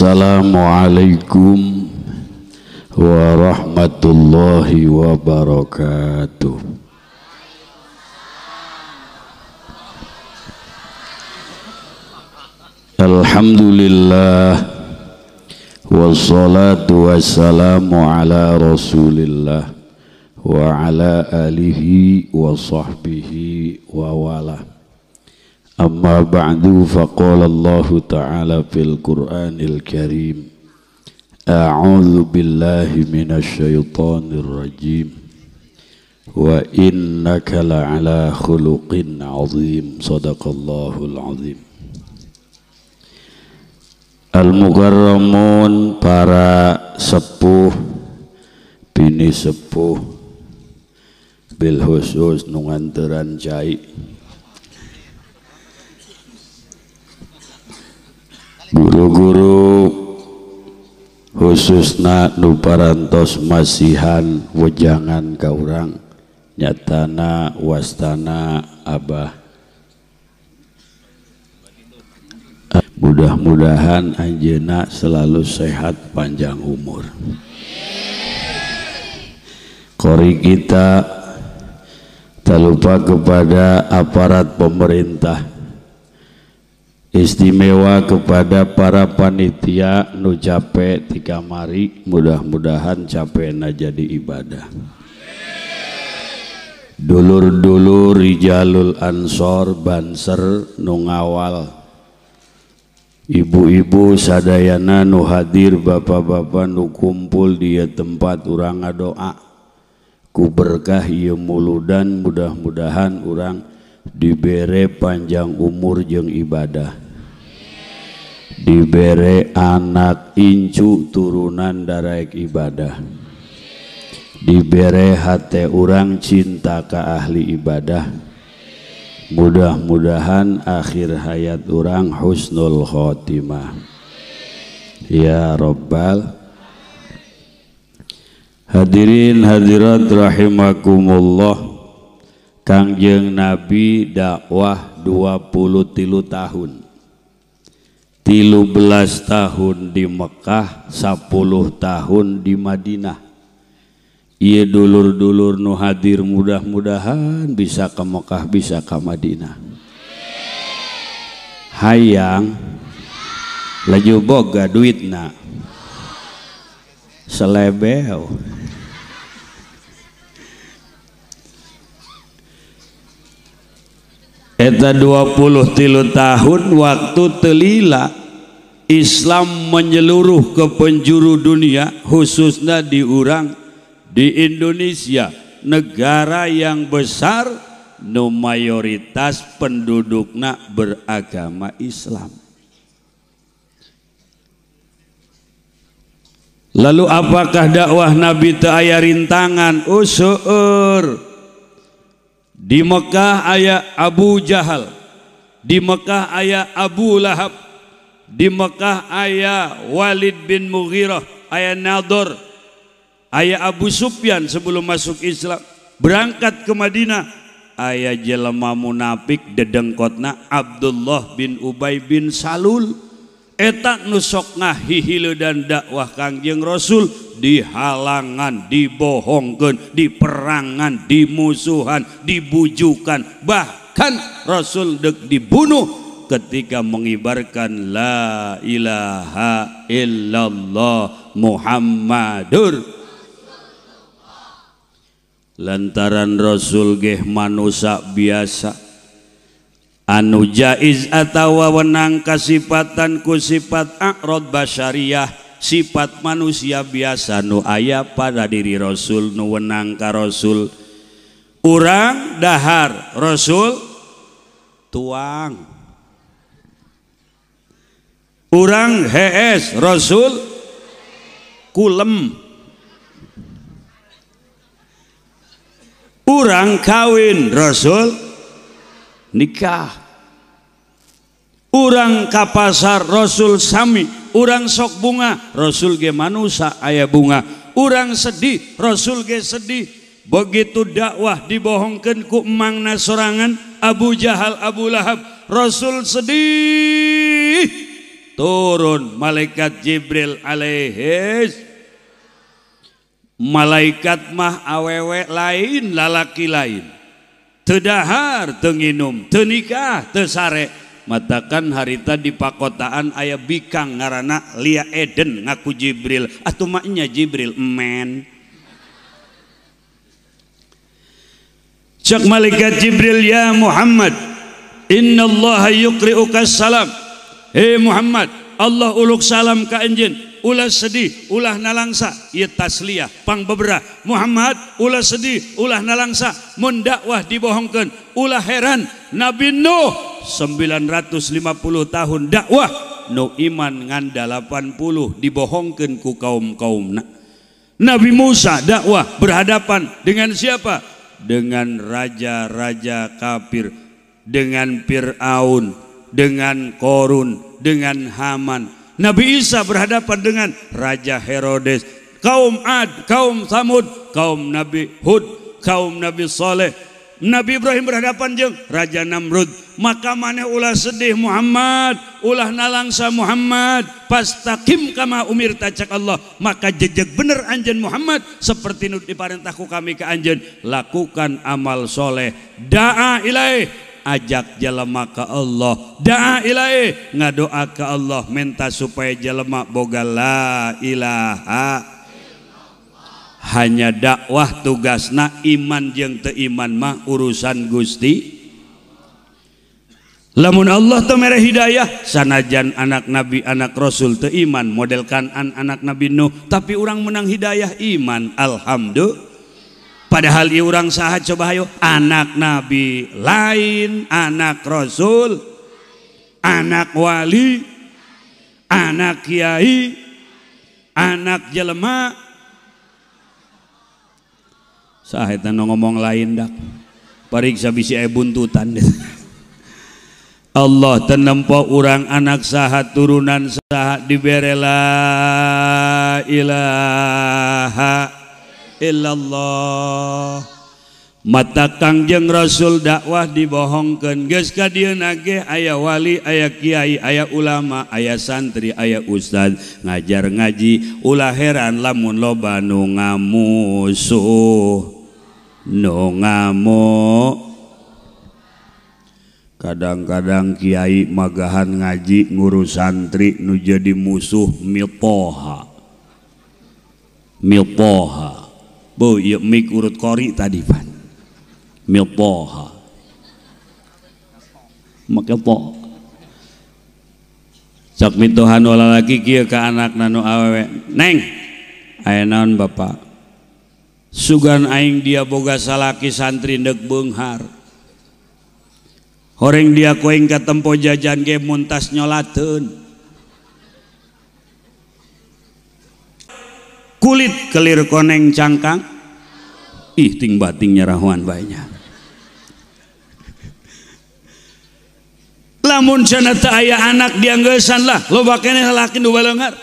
Assalamualaikum warahmatullahi wabarakatuh. Alhamdulillah wassalatu wassalamu ala rasulillah wa ala alihi wa sahbihi wa wala. Amma ba'du, faqala Allahu ta'ala fil Qur'anil Karim, a'udzu billahi minasy syaithanir rajim, wa innaka la'ala khuluqin 'azim. Sadaqallahul 'azim. Al-mukarramun, para sepuh, bini sepuh, bil khusus nu nganteran cai, guru-guru khususna nu parantos masihan wejangan ka urang, nyatana wastana abah. Mudah-mudahan anjeunna selalu sehat panjang umur. Kori kita tak lupa kepada aparat pemerintah, istimewa kepada para panitia nu capek ti kamari, mudah-mudahan capekna jadi ibadah. Dulur-dulur rijalul ansor banser nu ngawal, ibu-ibu sadayana nu hadir, bapak-bapak nu kumpul di tempat urang ngadoa ku berkah ieu muludan, mudah-mudahan urang dibere panjang umur jeung ibadah, dibere anak incu turunan daraek ibadah, dibere hate urang cinta ka ahli ibadah. Mudah-mudahan akhir hayat urang husnul khotimah ya rabbal. Hadirin hadirat rahimakumullah. Kangjeng Nabi dakwah 23 tahun, 13 tahun di Mekah, 10 tahun di Madinah. Ieu dulur-dulur nu hadir mudah-mudahan bisa ke Mekah, bisa ke Madinah. Hayang laju boga duitna selebel. Eta 23 tahun waktu telila Islam menyeluruh ke penjuru dunia, khususnya di urang di Indonesia, negara yang besar nu mayoritas pendudukna beragama Islam. Lalu apakah dakwah Nabi teu aya rintangan? Oh, seueur. Di Mekah aya Abu Jahal, di Mekah aya Abu Lahab, di Mekah aya Walid bin Mughirah, aya Nador, aya Abu Sufyan sebelum masuk Islam. Berangkat ke Madinah aya jelema munafik dedengkotna Abdullah bin Ubay bin Salul. Eta nu sok ngahihileudan dakwah Kangjeng Rasul, dihalangan, dibohongkeun, diperangan, dimusuhan, dibujukan, bahkan Rasul dek dibunuh ketika mengibarkan la ilaha illallah Muhammadur. Lantaran Rasul geh manusia biasa anu jaiz atawa wenang kasipatan ku sifat a'rad basyariah, sifat manusia biasa nu aya pada diri Rasul, nu wenang ka Rasul. Urang dahar, Rasul tuang. Urang hees, Rasul kulem. Urang kawin, Rasul nikah. Urang ka pasar, Rasul sami. Urang sok bunga, Rasul ge manusa aya bunga. Urang sedih, Rasul ge sedih. Begitu dakwah dibohongkeun ku emangna sorangan Abu Jahal, Abu Lahab, Rasul sedih. Turun malaikat Jibril alaihis. Malaikat mah awewe lain lalaki lain. Teu dahar, teu nginum, teu nikah, teu sare. Matakan harita di pakotaan aya bikang ngaranna Lia Eden ngaku Jibril. Atuh maknya Jibril men. Cak malaikat Jibril, ya Muhammad, innallaha yuqri'uka salam. Hei Muhammad, Allah uluk salam ka anjeun. Ulah sedih, ulah nalangsa. Ieu tasliyah pangbeberah. Muhammad, ulah sedih, ulah nalangsa. Mun dakwah dibohongkeun, ulah heran. Nabi Nuh 950 tahun dakwah, nu iman ngan 80 dibohongkeun ku kaum-kaumna. Nabi Musa dakwah berhadapan dengan siapa? Dengan raja-raja kafir, dengan Fir'aun, dengan Korun, dengan Haman. Nabi Isa berhadapan dengan Raja Herodes, kaum Ad, kaum Samud, kaum Nabi Hud, kaum Nabi Saleh. Nabi Ibrahim berhadapan jeung Raja Namrud. Maka maneh ulah sedih Muhammad, ulah nalangsa Muhammad, pastaqim kama umirta cak Allah. Maka jejeg bener anjeun Muhammad seperti nu diparentahku kami ke anjeun, lakukan amal soleh, da'a ilaih, ajak jelema ka Allah, da'a ilaih, ngadoa ka Allah, minta supaya jelema boga la ilaha. Hanya dakwah tugasna, iman jeung teu iman mah urusan Gusti. Lamun Allah teu mere hidayah, sanajan anak nabi anak rasul teu iman model Kanan anak Nabi Nuh, tapi urang menang hidayah iman, alhamdulillah. Padahal ieu urang saha coba hayo, anak nabi lain, anak rasul, anak wali, anak kiai, anak jelema. Saha eta nu ngomong lain dak, pariksa bisi aya buntutan. Allah tenempo urang anak saha turunan saha dibere la ilaha illallah. Mata Kangjeng Rasul dakwah dibohongkeun, geus ka dieu ge aya wali, aya kiai, aya ulama, aya santri, aya ustad ngajar ngaji. Ulah heran lamun loba nu ngamusuh, nu ngamuk. Kadang-kadang kiai magahan ngaji ngurus santri nu jadi musuh mitoha. Mitoha. Bu ieu mik urut kori tadi pan. Mitoha. Make po. Cak mitoha nu lalaki kieu ka anakna nu awewe. Neng, aya naon bapak? Sugan aing dia boga salaki santri deuk beunghar. Horeng dia koeng ka tempo jajan ge muntas nyolateun. Kulit kelir koneng cangkang. Ih ting bating nyerahuan bae nya. Lamun cenah teu aya anak dianggeusan lah, loba keneh lalaki nu baleunghar.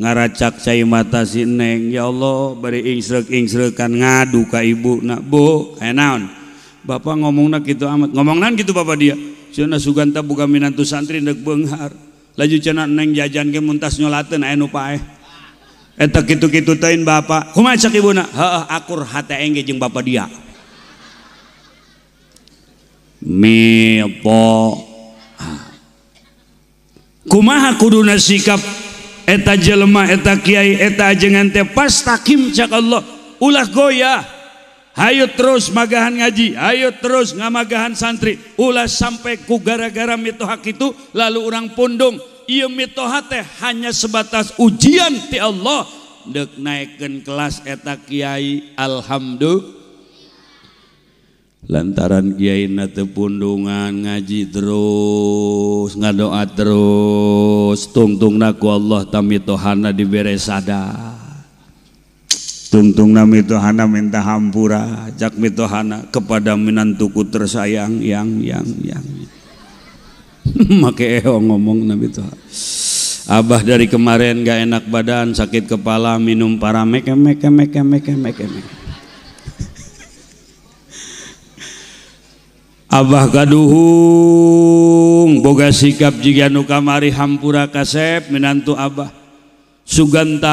Ngaracak cai mata si neng, ya Allah bari ingsreuk-ingsreukan ngadu ka ibuna, Bu, aya naon? Bapak ngomongna kitu amat, ngomongna kitu bapak dia. Cenah suganta boga minantu santri deuk beunghar. Laju cenah neng jajan ge muntas nyolateun aya nu paeh. Eta kitu-kitu teuing bapak. Kumaha cak ibuna? Heueuh akur hate aing ge jeung bapak dia. Mito. Kumaha kuduna sikap eta jelema, eta kiai, eta ajengan teh pastaqim cak Allah, ulah goyah. Hayu terus magahan ngaji, hayu terus ngamagahan santri, ulah sampai ku gara-gara mitoha kitu lalu urang pundung. Ieu mitoha teh hanya sebatas ujian ti Allah deuk naekkeun kelas eta kiai, alhamdulillah. Lantaran kiai na teu pundungan ngaji terus, ngadoa terus, tungtungna ku Allah tamitohana dibere sadar. Tungtung na mitohana minta hampura, cak mitohana kepada minantuku tersayang yang. Make eho ngomong na mitohana. Abah dari kemarin gak enak badan, sakit kepala, minum paramek mek mek mek mek mek. Abah kaduhung boga sikap jiga nu kamari hampura kasep minantu abah. Sugantah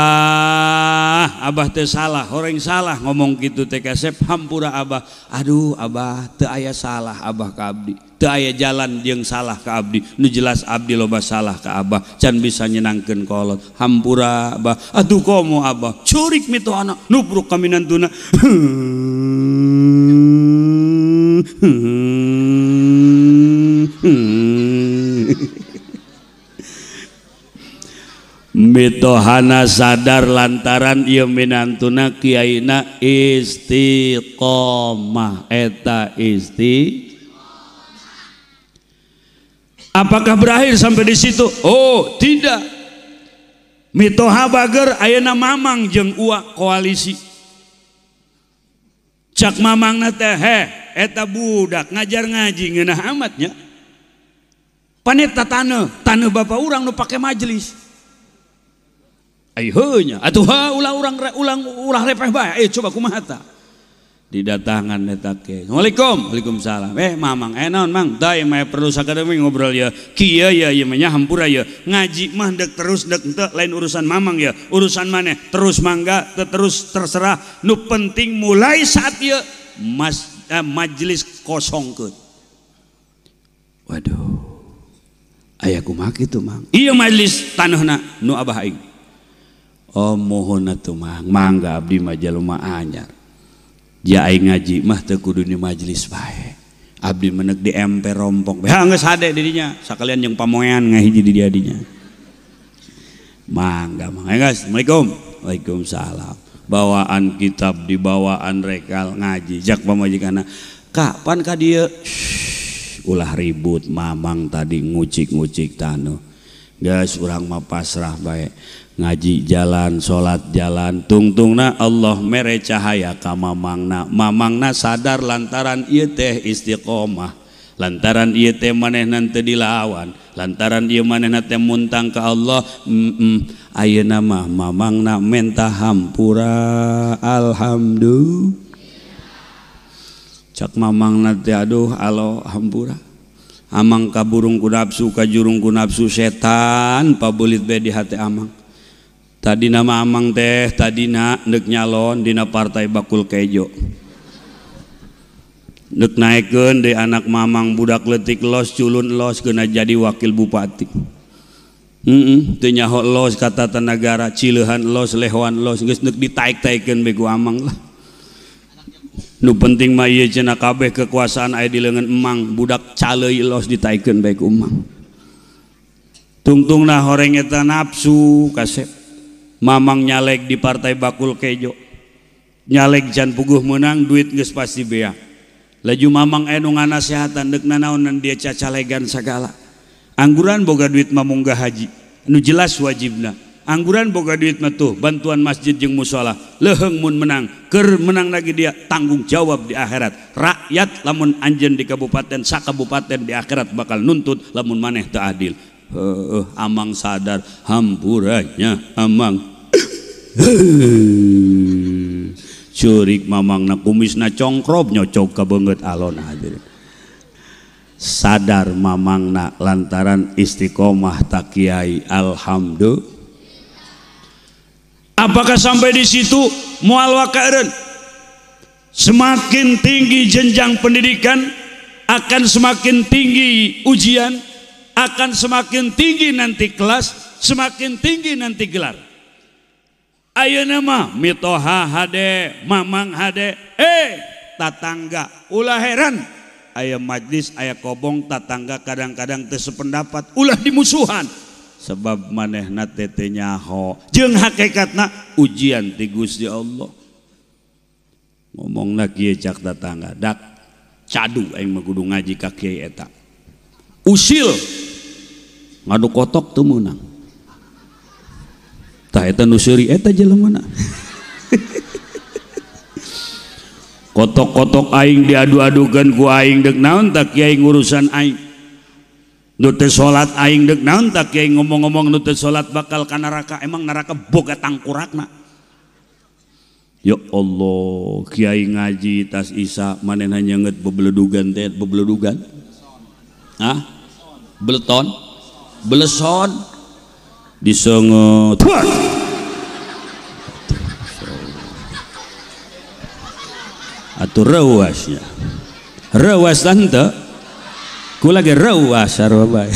abah teh salah, horeng salah ngomong kitu teh kasep hampura abah. Aduh abah teu aya salah abah ka abdi. Teu aya jalan jeung salah ka abdi. Nu jelas abdi loba salah ka abah, can bisa nyenangkeun kolot. Hampura abah. Aduh komo abah, curik mitoh anak nubruk ka minantuna. Mitohana sadar lantaran ieu minantuna kiaina istiqomah eta isti. Apakah berakhir sampai di situ? Oh, tidak. Mitoha bager ayeuna mamang jeung ua koalisi. Cak mamangna teh heh eta budak ngajar ngaji ngeunah amat nya. Paneta taneuh, taneuh bapak urang nu pake majelis. Ai heuh nya atuh ha ulah urang ulang ulah repeh bae. Eh coba kumaha ta? Didatangan eta ke. Assalamualaikum. Waalaikumsalam. Eh mamang, eh naon mang? Da ieu mah perlu sakademi ngobrol ya. Kieu ya ieu mah nya hampura ya. Ngaji mah deuk terus deuk henteu lain urusan mamang ya. Urusan maneh terus mangga terus terserah. Nu penting mulai saat ieu mas majelis kosongkeun. Waduh. Aya kumaha kitu mang? Ieu majelis taneuhna nu abah aing. Oh mohon atuh mang, mangga abdi mah jalma anyar. Ja aing ngaji mah teu kudu di majelis bae. Abdi menek di emper rompok. Ha geus hade di dinya, sakalian jeung pamoean ngahiji di dia dinya. Mangga mang. Guys, Assalamualaikum. Waalaikumsalam. Bawaan kitab dibawaan rekal ngaji jak pamajikanna. Kapan ka dieu? Ulah ribut mamang tadi ngucik-ngucik taneuh. Geus urang mah pasrah bae. Ngaji jalan, salat jalan, tungtungna Allah mere cahaya ka mamangna. Mamangna sadar lantaran ieu teh istiqomah, lantaran ieu teh manehna teu dilawan, lantaran ieu manehna teh muntang ka Allah. Ayeuna mah mamangna menta hampura. Alhamdulillah. Cak mamangna teh aduh alo hampura. Amang kaburung ku nafsu, kajurung ku nafsu setan pabelit bae di hati amang. Tadi nama amang teh tadina neuk nyalon dina partai bakul kejo. Neuk naekeun deui anak mamang budak leutik los culun los keuna jadi wakil bupati. Teu nyaho los ka tata nagara, cileuhan los, lehoan los geus neuk ditaek-taekeun bae ku amang lah. Nu penting mah ieu cenah kabeh kekuasaan aya di leungeun emang, budak caleui los ditaekeun bae ku emang. Tungtungna horeng eta nafsu kasep. Mamang nyalek di partai bakul kejo, nyalek can puguh menang duit geus pasti bea. Laju mamang anu nganasehatan deuk nanaonan dia cacalegan sagala. Angguran boga duit mah munggah haji, nu jelas wajibna. Angguran boga duit mah tuh bantuan masjid jeung musala. Leuheung mun menang, keur menang lagi dia tanggung jawab di akhirat. Rakyat lamun anjeun di kabupaten sakabupaten di akhirat bakal nuntut lamun maneh teu adil. Amang sadar hampuranya amang. Curik mamangna kumisna congkrob nyocok ka beungeut alon hadirin. Sadar mamangna lantaran istiqomah tak kiai. Alhamdulillah. Apakah sampai di situ moal wakaereun? Semakin tinggi jenjang pendidikan akan semakin tinggi ujian, akan semakin tinggi nanti kelas, semakin tinggi nanti gelar. Ayeuna mah mitoha hade, mamang hade, tatangga ulah heran aya majlis aya kobong tatangga kadang-kadang teu sependapat, ulah dimusuhan sebab manehna teh teu nyaho jeung hakikatna ujian ti Gusti Allah. Ngomongna kieu cak tatangga, dak cadu aing mah kudu ngaji ka kiai eta. Usil ngadu kotok teu meunang. Tah eta nu seuri eta jelemana. Kotok-kotok aing diadu-adukeun ku aing deuk naon tah kiai ngurusan aing. Nu teu salat aing deuk naon tah kiai ngomong-ngomong nu teu salat bakal ka neraka, emang neraka boga tangkurakna. Ya Allah, kiai ngaji tas isa manehna nyenget bebeledugan teh bebeledugan. Hah? Beleton? Beleson disenget. Atuh reuasnya. Reuas tante. Kula ge reuas sarua bae.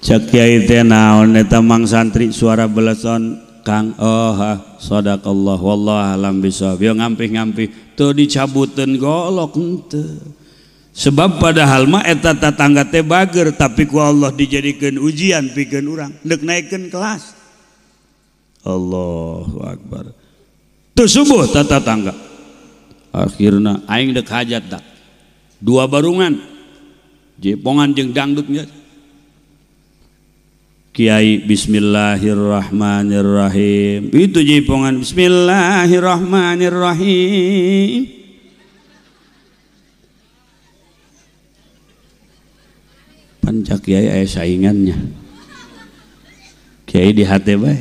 Cek kiai teh naon eta mang santri suara beleson Kang, oh sadaqallah wallahu alam bisawab. Yo ngampih-ngampih teu dicabuteun golok henteu. Sebab padahal mah eta tatangga teh bager tapi ku Allah dijadikeun ujian pikeun urang deuk naikeun kelas. Allahu akbar. Teu subuh tatangga. Akhirna aing deuk hajat tak. Dua barungan. Jepongan jeung dangdut nya. Kiai bismillahirrahmanirrahim. Itu jipongan bismillahirrahmanirrahim. Pancak kiai aya saingannya. Kiai di hate bae.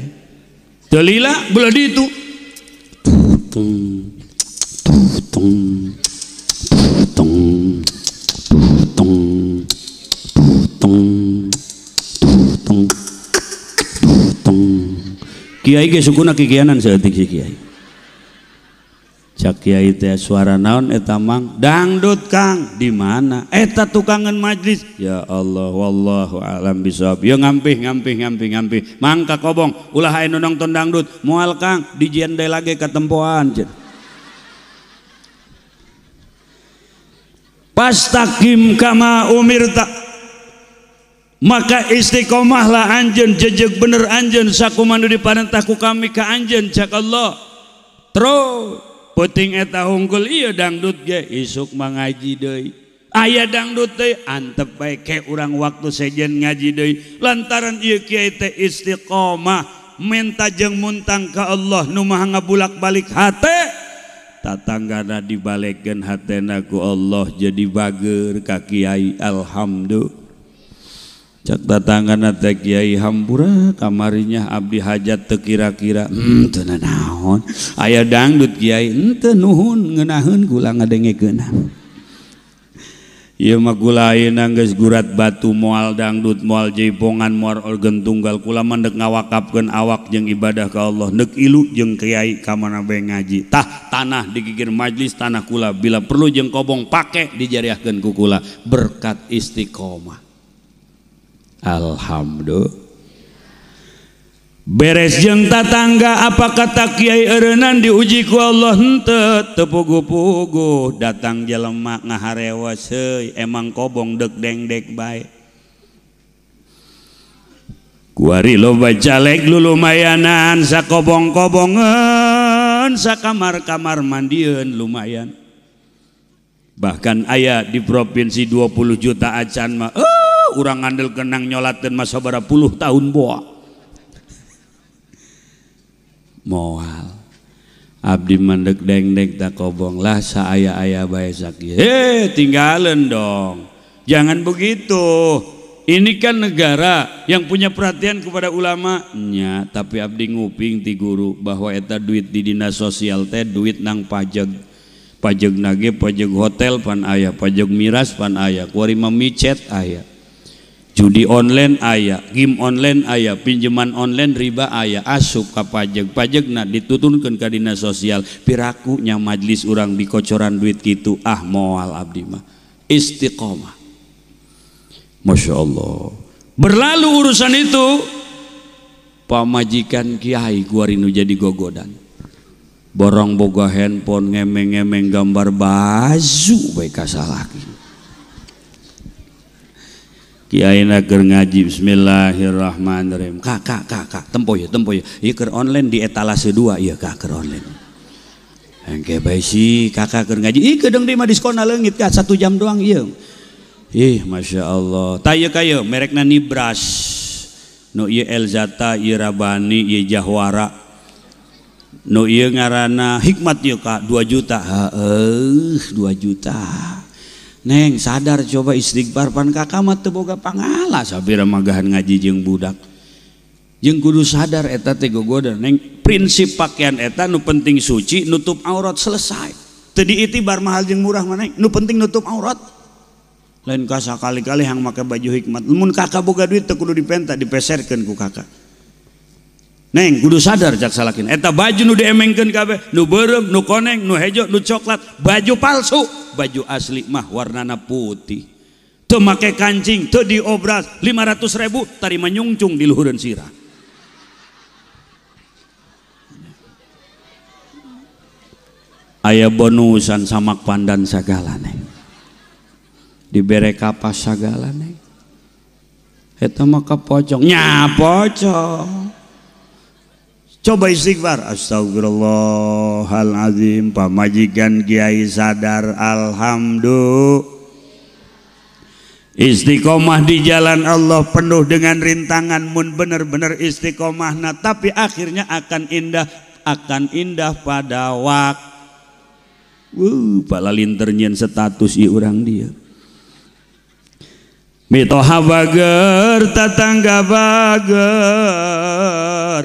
Teu lila belah ditu. Tung tung tung tung tung tung. Kiai ge sukuna kikianan saeutik si kiai. Cak kiai teh suara naon eta mang? Dangdut Kang. Di mana? Eta tukangan majlis. Ya Allah wallahu alam bisawab. Yo ngampih ngampih ngampih ngampih. Mangka kobong ulah aya nu nonton dangdut. Moal Kang dijieun deui lagi ka tempoan. Pastaqim kama umirta. Maka istiqomahlah anjeun jejeg bener anjeun sakumaha nu diparentah ku kami ka anjeun cak Allah. Terus peuting eta hungkul ieu dangdut ge isuk mah ngaji deui. Aya dangdut deui antep bae ke urang waktu sejen ngaji deui lantaran ieu kiai teh istiqomah minta jeung muntang ka Allah nu maha ngabulak-balik hate. Tatanggana dibalekeun hatena ku Allah jadi bager ka kiai alhamdulillah. Cak tatanggana teh kiai hampura kamarinya abdi hajat teu kira-kira teu nanaon aya dangdut kiai henteu nuhun ngeunaheun kula ngadengekeunna ieu mah kula ayeuna geus gurat batu moal dangdut moal jaipongan moal organ tunggal kula mah deuk ngawakapkeun awak jeung ibadah ka Allah deuk ilu jeung kiai ka mana bae ngaji tah tanah digigir majlis tanah kula bila perlu jeung kobong pake dijariahkeun ku kula berkat istiqomah. Alhamdulillah. Beres jeung tatangga apa kata kiai eureunnan diuji ku Allah henteu teu puguh-puguh datang jelema ngaharewas heuy emang kobong deuk dengdek bae. Kuari loba caleg lulumayanan sakobong-kobongeun sakamar-kamar mandieun lumayan. Bahkan aya di provinsi 20 juta acan mah urang ngandel kenang nyolatin masa berapa puluh tahun boa moal abdi mandek dengdek tak kobong lah saaya-aya bae sakieu tinggalan dong jangan begitu ini kan negara yang punya perhatian kepada ulamanya tapi abdi nguping ti guru bahwa eta duit di dinas sosial teh duit nang pajak pajak nage pajak hotel pan aya pajak miras pan aya kuari micet aya judi online aya, game online aya, pinjaman online riba aya, asup ka pajak, pajakna ditutunkeun ka dinas sosial, piraku nya majlis urang dikocoran duit kitu, ah moal abdi mah. Istiqomah. Masya Allah. Berlalu urusan itu, pamajikan kiai kuari nu jadi gogodan. Borong boga handphone ngemeng-ngemeng gambar baju bae kasalaki. Kiai keur ngaji bismillahirrahmanirrahim. Kak kak kak kak tempo ya ieu keur online di etalase 2 ieu kak keur online. Engke bae si kakak keur ngaji ih kedeung deui mah diskon leungit kak 1 jam doang ieu. Ih Masya Allah. Tah ieu ka ieu merekna Nibras. Nu ieu Elzata, ieu Rabani, ieu Jahwara. Nu ieu ngaranna Hikmat ieu kak 2 juta. Heueuh 2 juta. Neng sadar coba istighfar pan kakak mah teu boga pangala sabira magahan ngaji jeung budak. Jeung kudu sadar eta teh gogoda neng prinsip pakaian eta nu penting suci nutup aurat selesai. Teu diitibar mahal jeung murah mah neng, nu penting nutup aurat. Lain ka sakali-kali hang make baju hikmat. Mun kakak boga duit teu kudu dipenta dipeserkeun ku kakak. Neng kudu sadar cak salakin eta baju nu diemengkeun kabeh nu beureum nu koneng nu hejo nu coklat baju palsu baju asli mah warnana putih teu make kancing teu diobras 500.000 tarima nyungcung di luhureun sirah. Aya bonusan samak pandan sagala neng dibere kapas sagala neng eta mah kapocong nya pocong. Coba istighfar astagfirullahalazim pamajikan kiai sadar alhamdulillah. Istiqomah di jalan Allah penuh dengan rintangan mun bener-bener istiqomahna tapi akhirnya akan indah pada waktu. Pala linter nyen status ieu urang dia. Mitoha bager tatangga bager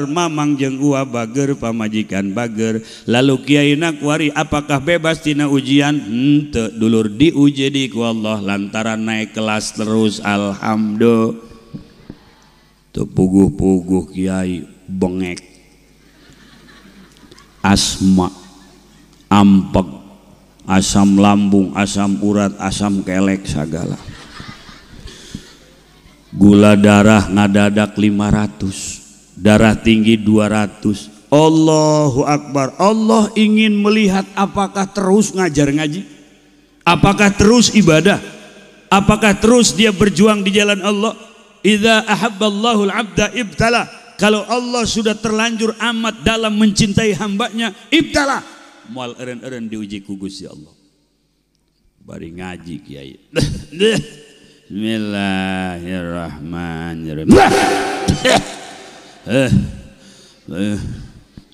mamang jeung ua bager pamajikan bager lalu kiaina kuari apakah bebas tina ujian? Henteu dulur diuji di ku Allah lantaran naik kelas terus alhamdulillah. Teu puguh-puguh kiai bengek asma ampeg asam lambung asam urat asam kelek sagala. Gula darah ngadadak 500, darah tinggi 200. Allahu Akbar. Allah ingin melihat apakah terus ngajar ngaji, apakah terus ibadah, apakah terus dia berjuang di jalan Allah. Idza ahabballahu al-'abda ibtala. Kalau Allah sudah terlanjur amat dalam mencintai hambanya, ibtala. Moal eureun-eureun diuji ku Gusti Allah. Bari ngaji kiai. Bismillahirrahmanirrahim.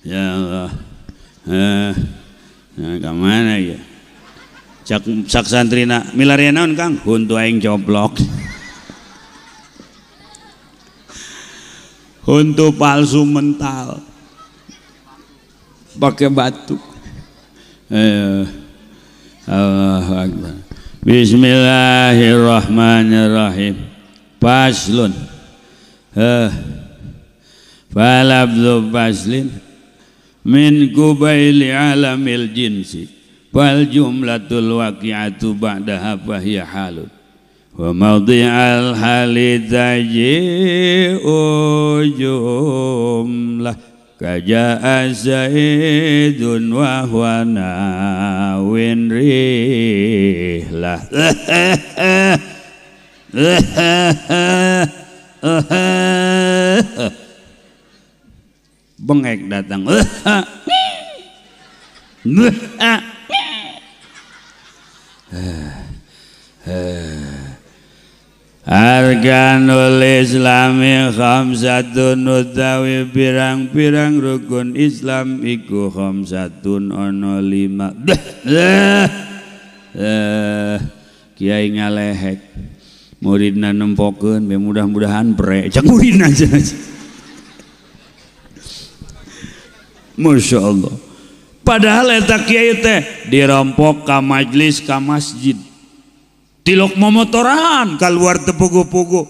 Ya Allah. Ka mana ya? Cak santrina milarian naon Kang? Huntu aing coplok. Huntu palsu mental. Pakai batu. Allahu Akbar. Bismillahirrahmanirrahim. Faslun. Falabdu faslin min kubaili alamil jinsi wal jumlatul waqi'atu ba'daha fahiya halun wa mawdi'al hali taji'u jumlah kaja'a zaidun wa huwa nawin rihlah. Bengek datang. Arkanul Islami khamsatun utawi pirang-pirang rukun Islam iku khamsatun ono 5. Kiai ngalehek muridna nempokeun be mudah-mudahan pre cak muridna aja. Masya Allah. Padahal eta kiai teh dirompok ka majlis ka masjid. Tilok momotoran keluar tepugu-pugu,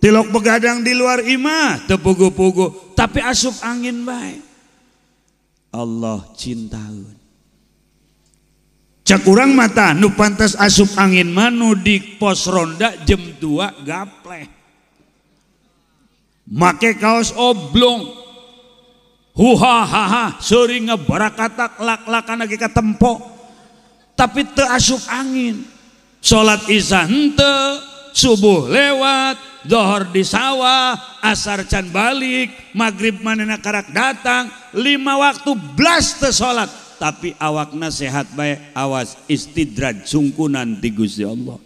tilok begadang di luar imah tepugu-pugu, tapi asup angin bae. Allah cintaun. Cak urang mata nu pantas asup angin mah nu di pos ronda jam 2 gapleh. Make kaos oblong. Huha haha seuring ngebarakatak lak-lakan lagi katempo. Tapi teu asup angin. Salat isya henteu, subuh lewat, zohor di sawah, asar can balik, maghrib manehna karak datang, 5 waktu blas teu salat, tapi awakna sehat bae, awas istidraj sungkunan ti Gusti Allah.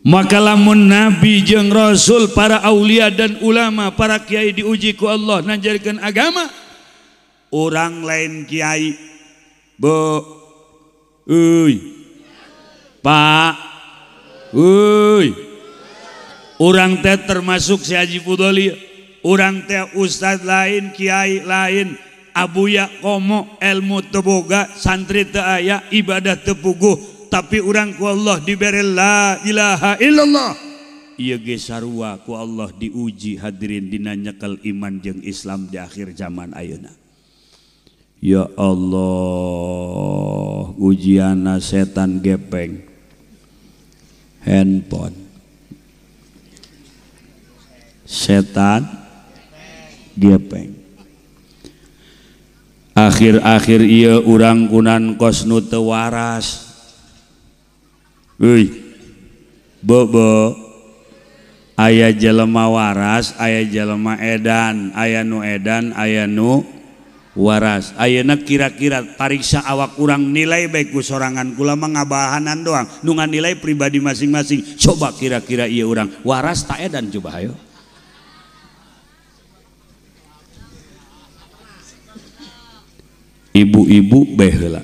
Maka lamun nabi jeung rasul, para aulia dan ulama, para kiai diuji ku Allah ngajarkeun agama, orang lain kiai bu euy Pak, uy, orang teh termasuk si Haji Fudoli, Urang teh ustad lain, kiai lain, abuya komo, ilmu teu boga, santri teu aya, ibadah teu puguh, tapi urang ku Allah dibere la ilaha illallah. Ieu ge sarua ku Allah diuji hadirin dina nyekel iman jeung Islam di akhir zaman ayeuna. Ya Allah, ujianna setan gepeng handphone. Setan gepeng. Akhir-akhir ieu urang kunan kos nu teu waras. Euy. Bobo. Aya jelema waras, aya jelema edan, aya nu edan, aya nu waras. Ayeuna kira-kira pariksa awak urang nilai bae ku sorangan, kula mah ngabahanan doang, nu nganilai pribadi masing-masing. Coba kira-kira ieu urang waras tak edan, coba ayo. Ibu-ibu bae heula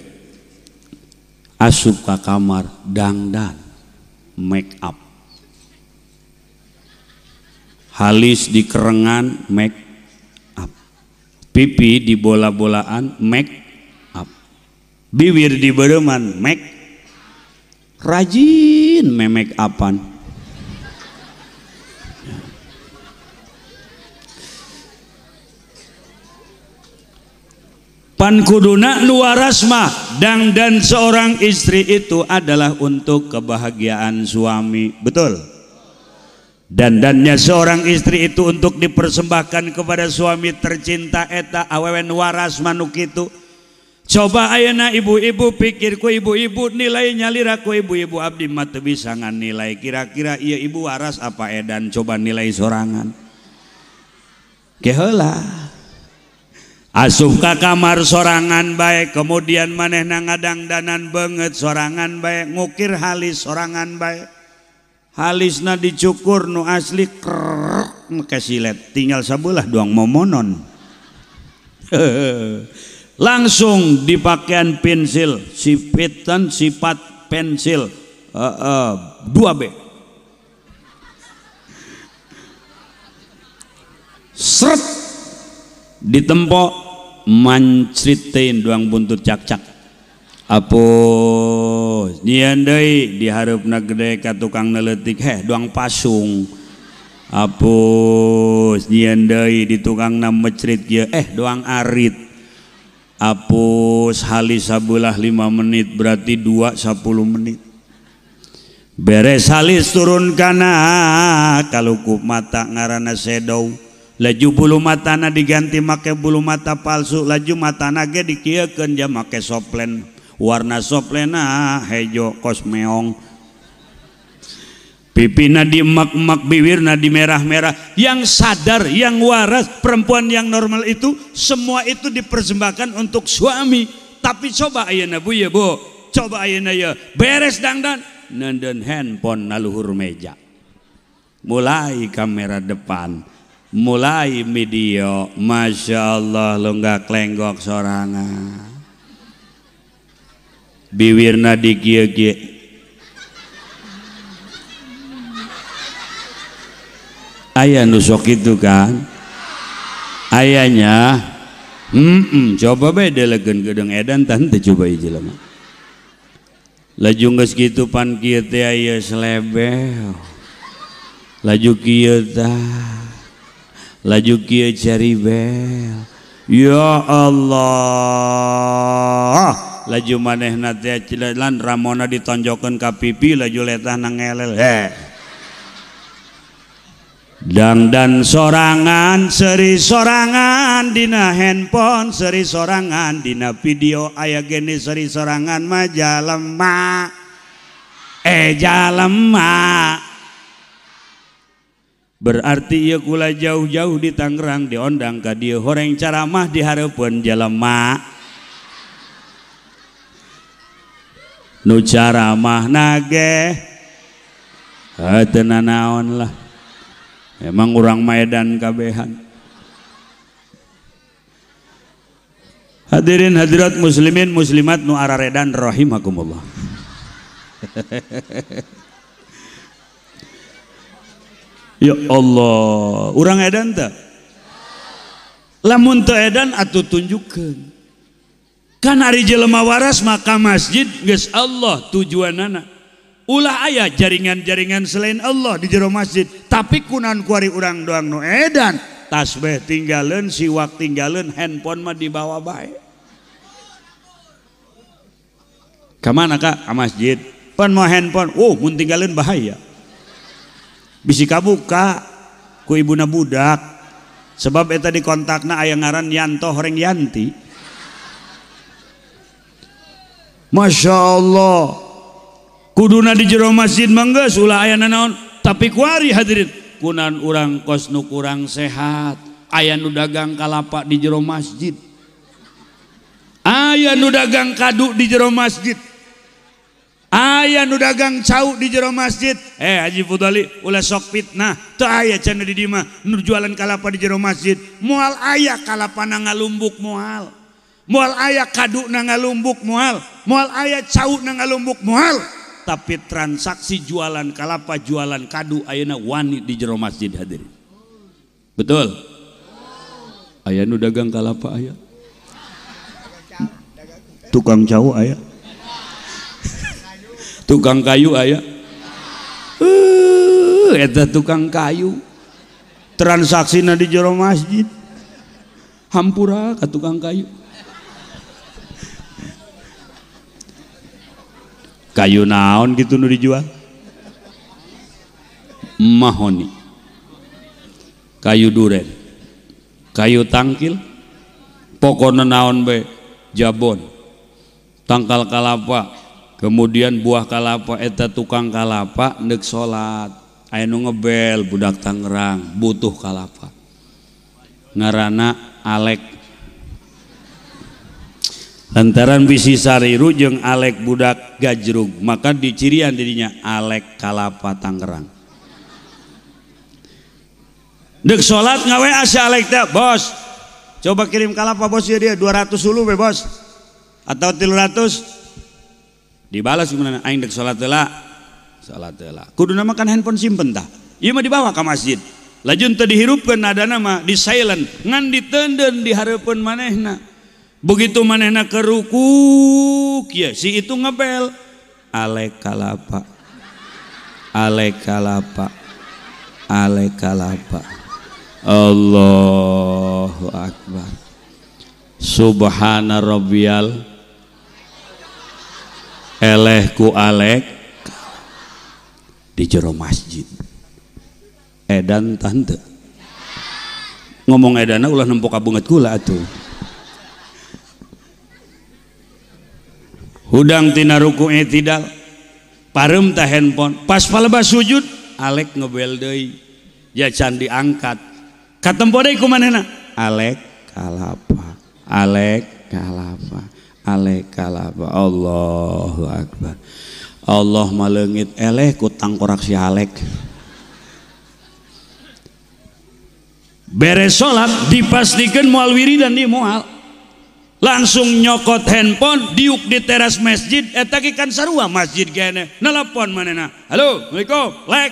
asup ka kamar dangdan make up, halis dikerengan make up, pipi di bola-bolaan make up, bibir di bereuman make, rajin memek apan. Pan kuduna nu waras mah dangdan seorang istri itu adalah untuk kebahagiaan suami, betul? Dandannya seorang istri itu untuk dipersembahkan kepada suami tercinta eta awewe nu waras mah nu kitu. Coba ayeuna ibu-ibu pikir ku ibu-ibu nilai nyalira ku ibu-ibu, abdi mah teu bisa nganilai kira-kira ieu ibu waras apa edan, coba nilai sorangan. Ke heula. Asup ka kamar sorangan bae, kemudian manehna ngadangdanan beungeut sorangan bae, ngukir halis sorangan bae. Halisna dicukur nu asli krrrk make silet, tinggal sabelah doang momonon. Langsung dipakaian pensil, sipitan sifat pensil 2B. Seret ditempok mancritin doang buntut cak-cak. Apus nyian deui dihareupna gede ka tukang neleutik, heh doang pasung. Apus nyian deui di tukangna mecrit kieu, eh doang arit. Apus halis sabelah 5 menit berarti 2 10 menit. Beres halis turun kana kalukup mata ngaranna shadow. Laju bulu matana diganti make bulu mata palsu, laju matana ge dikieukeun ja make soplen. Warna soplena hejo kos meong. Pipina diemak-emak, bibirna di merah-merah. Yang sadar, yang waras, perempuan yang normal itu semua itu dipersembahkan untuk suami. Tapi coba ayeuna bu ya bu, coba ayeuna ya beres dangdan nenden handphone naluhur meja, mulai kamera depan, mulai video, masya Allah lenggak lenggok sorangan, bibirna dikieu-kieu. Aya nu sok itu kan, ayahnya, coba bae delegeun geudeng edan tante coba hiji lama. Laju geus kitu pan kieu teh aya selebel, laju kieu tah, laju kieu caribel, ya Allah, laju manehna teh lan ramona ditonjokeun ka pipi, laju letahna ngelel, heh. Dangdan sorangan, seri sorangan dina handphone, seri sorangan dina video, aya geni seri sorangan mah jalema, jalema. Berarti ieu kula jauh-jauh di Tangerang diondang ka dieu horeng caramah di hareupeun jalema. Nu caramah nage heuh teu nanaon lah. Emang urang Medan kabehan. Hadirin hadirat muslimin muslimat nu araredan rahimakumullah. Ya Allah, urang edan teh? Lamun teu edan atuh tunjukkeun. Kan ari jelema waras maka masjid geus Allah tujuanana. Ulah aya jaringan-jaringan selain Allah di jero masjid, tapi kunan kuari urang doang nu edan, tasbih tinggalin, siwak tinggalin, handphone mah dibawa bae. Kamana Kak? Ka masjid. Pan mau handphone, oh mun tinggalin bahaya. Bisi kabuka ku ibuna budak. Sebab eta dikontakna aya ngaran Yanto horeng Yanti. Masya Allah. Kuduna di jero masjid mah geus ulah aya nanaon, tapi kuari hadirin kunan urang kos nu kurang sehat, aya nu dagang kalapa di jero masjid, aya nu dagang kadu di jero masjid, aya nu dagang cau di jero masjid. Haji Fudali ulah sok fitnah, teu aya cenah di dieu mah nu jualan kalapa di jero masjid, moal aya kalapana ngalumbuk moal, moal aya kaduna ngalumbuk moal, moal aya cauna ngalumbuk moal. Tapi transaksi jualan kalapa, jualan kadu ayeuna wani di jero masjid hadirin. Betul? Aya nu dagang kalapa aya. Tukang cau aya. Tukang kayu aya. Eta tukang kayu. Transaksina di jero masjid. Hampura ka tukang kayu. Kayu naon gitu nu dijual? Mahoni, kayu duren, kayu tangkil, pokoknya naon be, jabon, tangkal kalapa, kemudian buah kalapa, eta tukang kalapa nek salat, aya nu ngebel budak Tangerang butuh kalapa, ngaranna Alek. Lantaran bisi sariru jeung Alek budak gajrug, maka dicirian dirinya Alek Kalapa Tangerang. Dek salat ngawe si Alek teh, bos. Coba kirim kalapa bos ya dia 200 dulu be bos. Atau 300. Dibalas gimana? Aing dek salat heula. Salat heula. Kuduna mah kan handphone simpen tah. Ieu mah dibawa ka masjid. Lajun teu dihirupkeun nadana mah di silent, ngan diteundeun di hareupeun manehna. Begitu manehna kerukuk ya si itu ngebel Alek kalapa, Alek kalapa, Alek kalapa. Allahu akbar. Subhana rabbiyal eleh ku Alek di jero masjid. Edan tante ngomong edana ulah nempok kabeungeut kula atuh. Hudang tina ruku i'tidal parem ta handphone pas palebah sujud Alek ngebel deui ya can diangkat katempo deui ku manehna Alek kalapa, Alek kalapa, Alek kalapa. Allahu akbar. Allah maleungit eleh ku tangkorak si Alek. Beres salat dipastikan moal wiridan di moal, langsung nyokot handphone diuk di teras masjid eta ge kan sarua masjid kene nelpon manehna, halo assalamualaikum lek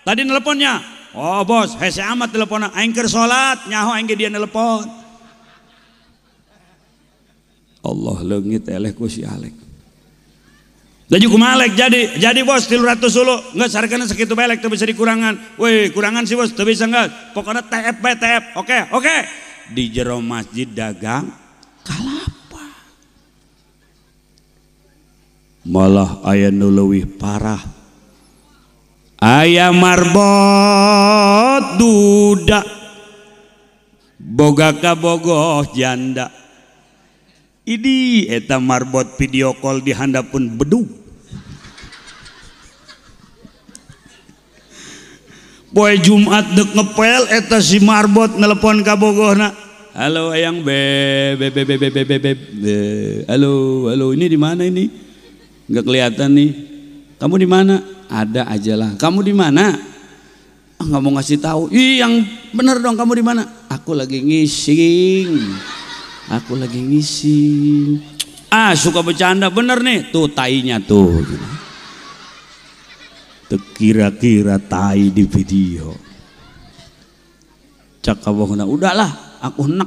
tadi nelponnya, oh bos hese amat teleponnya aing keur salat nyaho aing ge dia nelpon. Allah leungit eleh ku si Alek. Laju kumaha Alek jadi bos 300 dulu geus hargana sakitu bae lek teu bisa dikurangan, weh kurangan sih bos teu bisa geus pokona TF bae TF. Oke oke di jero masjid dagang kalapa. Malah aya nu leuwih parah, aya marbot duda boga kabogoh janda. Idi eta marbot video call di handapeun bedug. Poe Jumat deuk ngepel eta si marbot nelepon kabogohna. Halo ayang B B B B B B B B. Halo, halo, ini di mana ini? Enggak kelihatan nih. Kamu di mana? Ada aja lah. Kamu di mana? Ah, nggak mau ngasih tahu. Ih, yang bener dong, kamu di mana? Aku lagi ngising. Aku lagi ngising. Ah, suka bercanda bener nih. Tuh tainya tuh. Kira-kira tai di video. Cak kabohna, udahlah, aku enak.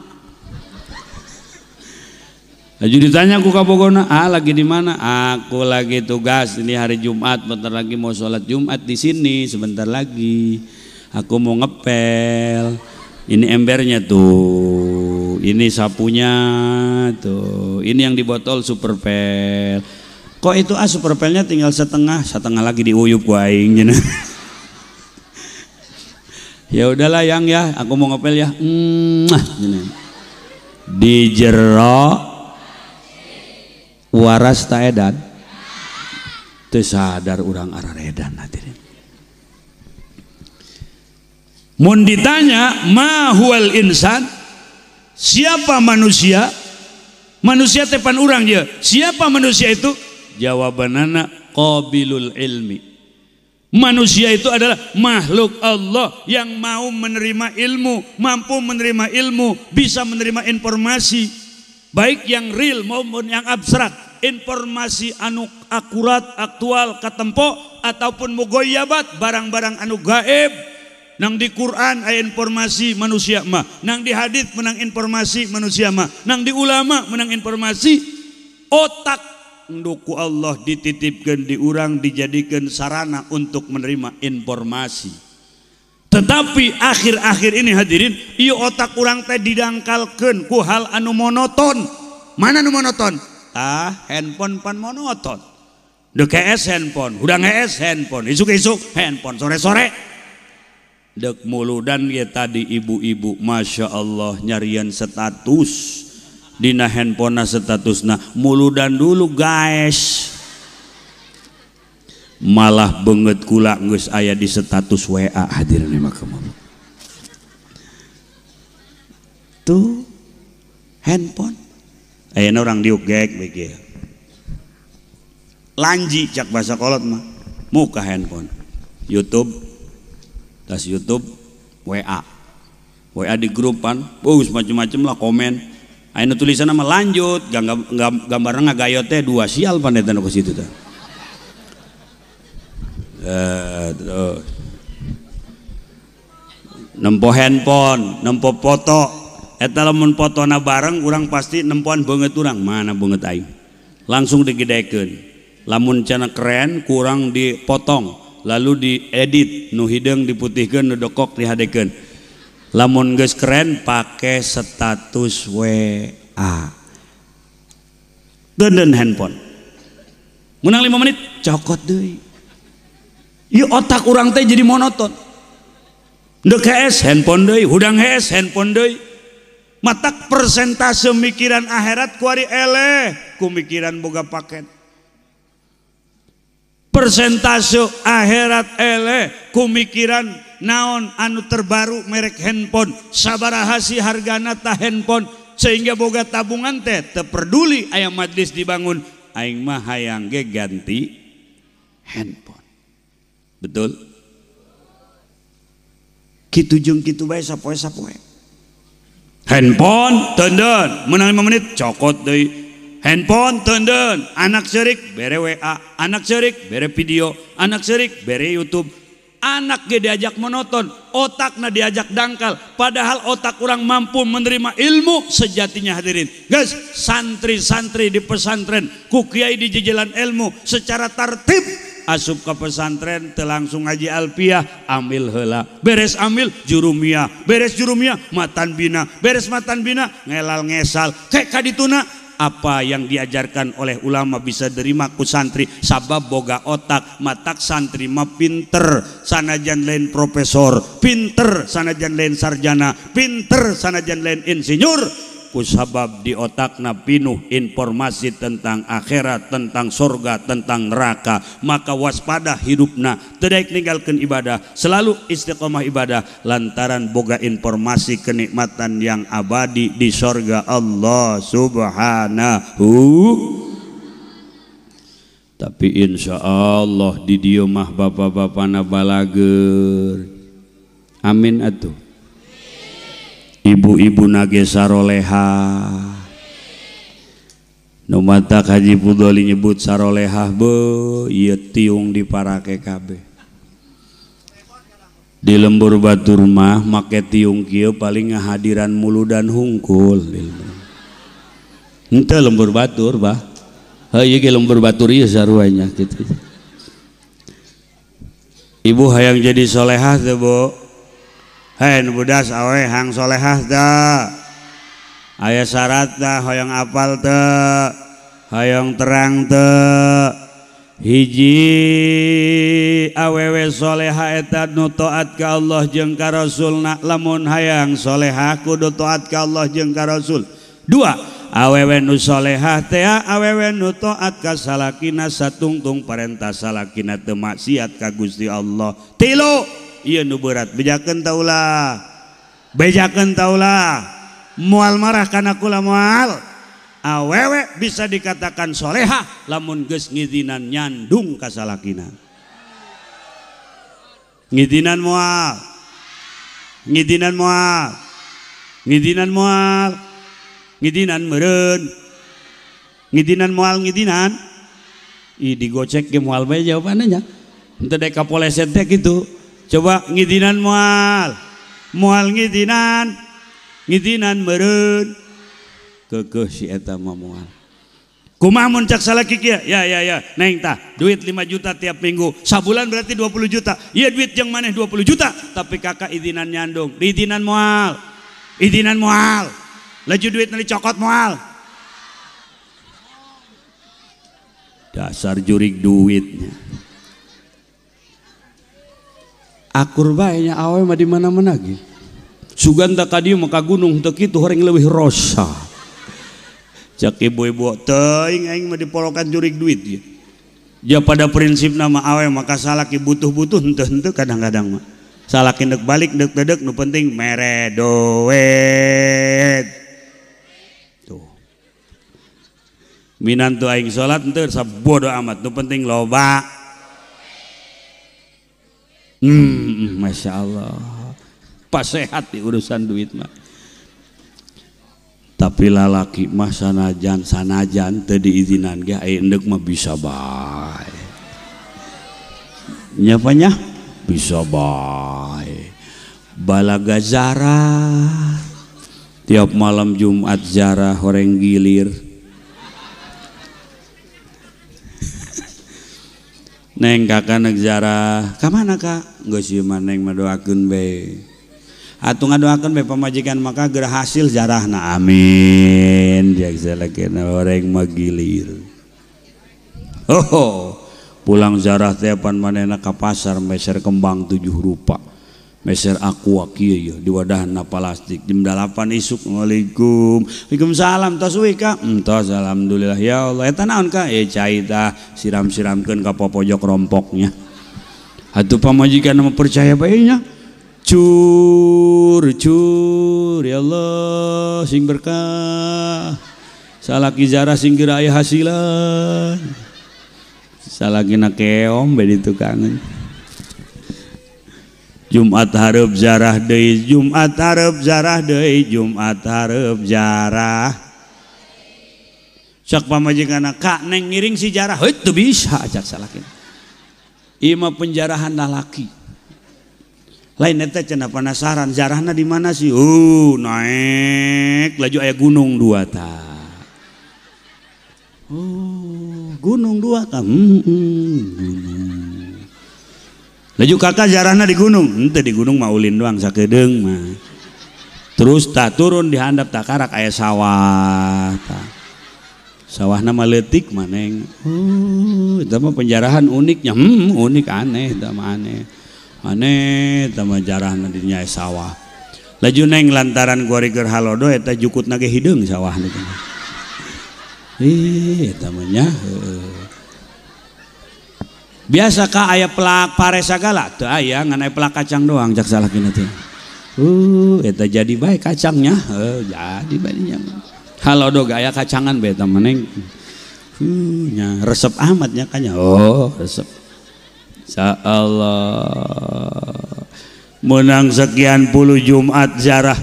Laju ditanya ku kabogona, ah lagi di mana? Aku lagi tugas, ini hari Jumat, bentar lagi mau sholat Jumat di sini, sebentar lagi. Aku mau ngepel. Ini embernya tuh, ini sapunya tuh, ini yang di botol superpel. Kok itu ah superpelnya tinggal setengah, setengah lagi diuyup ku aing. Ya udahlah yang ya, aku mau ngepel ya. Di jero waras ta edan teu sadar urang araredan hadirin. Mun ditanya ma huwal insan, siapa manusia? Manusia teh pan urang je. Siapa manusia itu? Jawabanana qabilul ilmi. Manusia itu adalah makhluk Allah yang mau menerima ilmu, mampu menerima ilmu, bisa menerima informasi, baik yang real maupun yang abstrak, informasi anu akurat, aktual, katempo ataupun mugoyabat, barang-barang anu gaib. Nang di Quran aya informasi manusia mah, nang di hadits menang informasi manusia mah, nang di ulama menang informasi. Otak ku Allah dititipkan di urang, dijadikan sarana untuk menerima informasi. Tetapi akhir-akhir ini hadirin, ieu otak urang teh didangkalkeun ku hal anu monoton. Mana anu monoton? Ah, handphone pan monoton. Deuk hees handphone, hudang hees handphone, isuk-isuk handphone, sore-sore. Dek muludan ge tadi ibu-ibu, masya Allah nyarian status dina handphonena statusna muludan dulu guys, malah beungeut kula geus aya di status WA hadirin rahimakumullah. Tuh handphone ayeuna urang diuk gek begieu lanji cak bahasa kolot mah muka handphone, YouTube, tas YouTube, WA, WA di grupan, macem-macem lah komen. Ayeuna tulisan nama lanjut, gambarna ngagayot teh dua sial pandetan ke situ teh. Terus nempo handphone, nempo foto. Eta lamun fotona bareng urang pasti nempoan beungeut urang, mana beungeut aing. Langsung digedekeun. Lamun cenah keren kurang dipotong, lalu diedit, nu hideung diputihkeun, nu dokok dihadekeun. Lamun geus keren pake status WA. Deudeun handphone. Menang 5 menit cokot deui. Ieu otak urang teh jadi monoton. Deuk hees handphone deui, hudang hees handphone deui. Matak persentase mikiran akhirat kuari eleh ku mikiran boga paket. Persentase akhirat eleh ku mikiran naon anu terbaru merek handphone, sabaraha sih hargana ta handphone, sehingga boga tabungan teh teu peduli aya majlis dibangun, aing mah hayang ge ganti handphone. Betul? Kitu jeung kitu bae sapoe-sapoe. Handphone teunden, menang 5 menit cokot deui. Handphone teunden, anak seurik bere WA, anak seurik bere video, anak seurik bere YouTube. Anak ge diajak monoton, otakna diajak dangkal, padahal otak orang mampu menerima ilmu sejatinya hadirin. Guys, santri-santri di pesantren, ku kiai di jejelan ilmu secara tertib asup ke pesantren teu langsung ngaji alfiah, amil heula, beres amil jurumiyah, beres jurumiyah matan bina, beres matan bina ngelal ngesal, kek kadituna. Apa yang diajarkan oleh ulama bisa derima ku santri sabab boga otak. Matak santri mah pinter sanajan lain profesor, pinter sanajan lain sarjana, pinter sanajan lain insinyur, ku sabab di otakna pinuh informasi tentang akhirat, tentang surga, tentang neraka. Maka waspada hidupna, teu daek ninggalkeun ibadah, selalu istiqomah ibadah lantaran boga informasi kenikmatan yang abadi di surga Allah Subhanahu. Tapi insya Allah di dieu mah bapak-bapana balager. Amin atuh. Ibu-ibu nage saroleha. Nu matak Haji Pudoli nyebut sarolehah be ieu tiung diparake kabeh. Di lembur batur mah make tiung kieu paling ngahadiran muludan hungkul. Henteu lembur batur bah. Heuh ieu ge lembur batur ieu sarua nya kitu. Ibu hayang jadi solehah teu Bu? Hei nu budas awe hang solehah teu? Aya syaratna hoyong apal teu? Hoyong terang teu? Hiji awewe soleha eta nu taat ka Allah jeung ka Rasulna, lamun hayang soleha kudu taat ka Allah jeung ka Rasul. Dua, awewe nu solehah teh awewe nu taat ka salakina satungtung parentah salakina teu maksiat ka Gusti Allah. Tilu, ieu nu berat bejakeun ta ulah? Bejakeun ta ulah? Moal marah kana kula moal. Awewe bisa dikatakan solehah lamun geus ngizinan nyandung ka salakina. Ngizinan moal. Ngizinan moal. Ngizinan moal. Ngidinan meureun. Ngidinan moal ngidinan. Ih digocek ge moal bae jawabanna nya. Henteu dek kapoleset teh kitu. Coba ngidinan moal. Moal ngidinan. Ngidinan meureun. Keukeuh si eta mah moal. Kumaha mun cak salaki kieu? Ya ya ya, neng tah duit 5 juta tiap minggu. Sabulan berarti 20 juta. Ieu duit jeung maneh 20 juta, tapi kakak izinan nyandung. Izinan moal. Izinan moal. Laju duit nanti cokot moal. Dasar jurig duitnya. Akur bae nya awe mah di mana-mana ge. Sugan tak ka dieu mah ka gunung teu kitu horeng leuwih rosa. Cak ibu-ibu teuing aing mah dipolokan jurig duit ye. Ja pada prinsipna mah awe mah ka salaki butuh-butuh henteu-henteu kadang-kadang mah. Salaki deuk balik deuk teu nu penting mere duit. Minantu aing salat henteu sabodo amat nu penting loba. Masya Allah. Pas sehat di urusan duit mah. Tapi lalaki mah sanajan sanajan teu diizinan ge aya endek mah bisa bae. Nya apa nya? Bisa bae. Balaga zarah. Tiap malam Jumat zarah horeng gilir. Neng kakak nek zarah, ka mana kak? Geus ieu mah neng mah doakeun bae. Atuh ngadoakeun bae pamajikan maka geura hasil zarahna. Amin. Jeung salakina horeng mah gilir. Oh, pulang zarah teh pan manehna ka pasar meser kembang 7 rupa. Meser aqua kieu ye diwadahna plastik jam 8 isuk. Waalaikum. Waalaikumsalam tos we ka. Entos alhamdulillah ya Allah. Eta naon ka? Cai tah siram-siramkeun ka popojok rompoknya. Atuh pamajikan mah percaya bae nya. Cur cur ya Allah sing berkah. Salaki zarah sing geura aya hasilan. Salakina keom bae ditukangan. Jumat hareup zarah deui, Jumat hareup zarah deui, Jumat hareup zarah. Cak pamajikanna, "Kak neng ngiring si jarah." Heuh teu bisa cak salakina. Ieu mah penjarahan lalaki. Lain eta cenah penasaran jarahna di mana sih? Naik laju aya gunung dua tah. Oh, gunung dua tah. Gunung. Laju kakak jarahna di gunung, henteu di gunung mah ulin doang sakedeung mah. Terus tak turun di handap tak karak aya sawah tah. Sawahna mah leutik mah neng. Oh, eta mah penjarahan uniknya. Unik aneh eta mah aneh. Aneh eta mah jarahna di nya sawah. Laju neng lantaran gori keur halodo eta jukutna ge hideung sawahna teh. Ih, eta mah nya heueuh. Biasa ka aya pelak pare sagala teu aya ngan aya pelak kacang doang cak salakina teh. Eta jadi bae kacangnya, jadi bae nya. Halodo aya kacangan bae eta mah neng. Nya resep amat nya kanya. Oh, resep. Insyaallah. Menang sekian puluh Jumat zarah.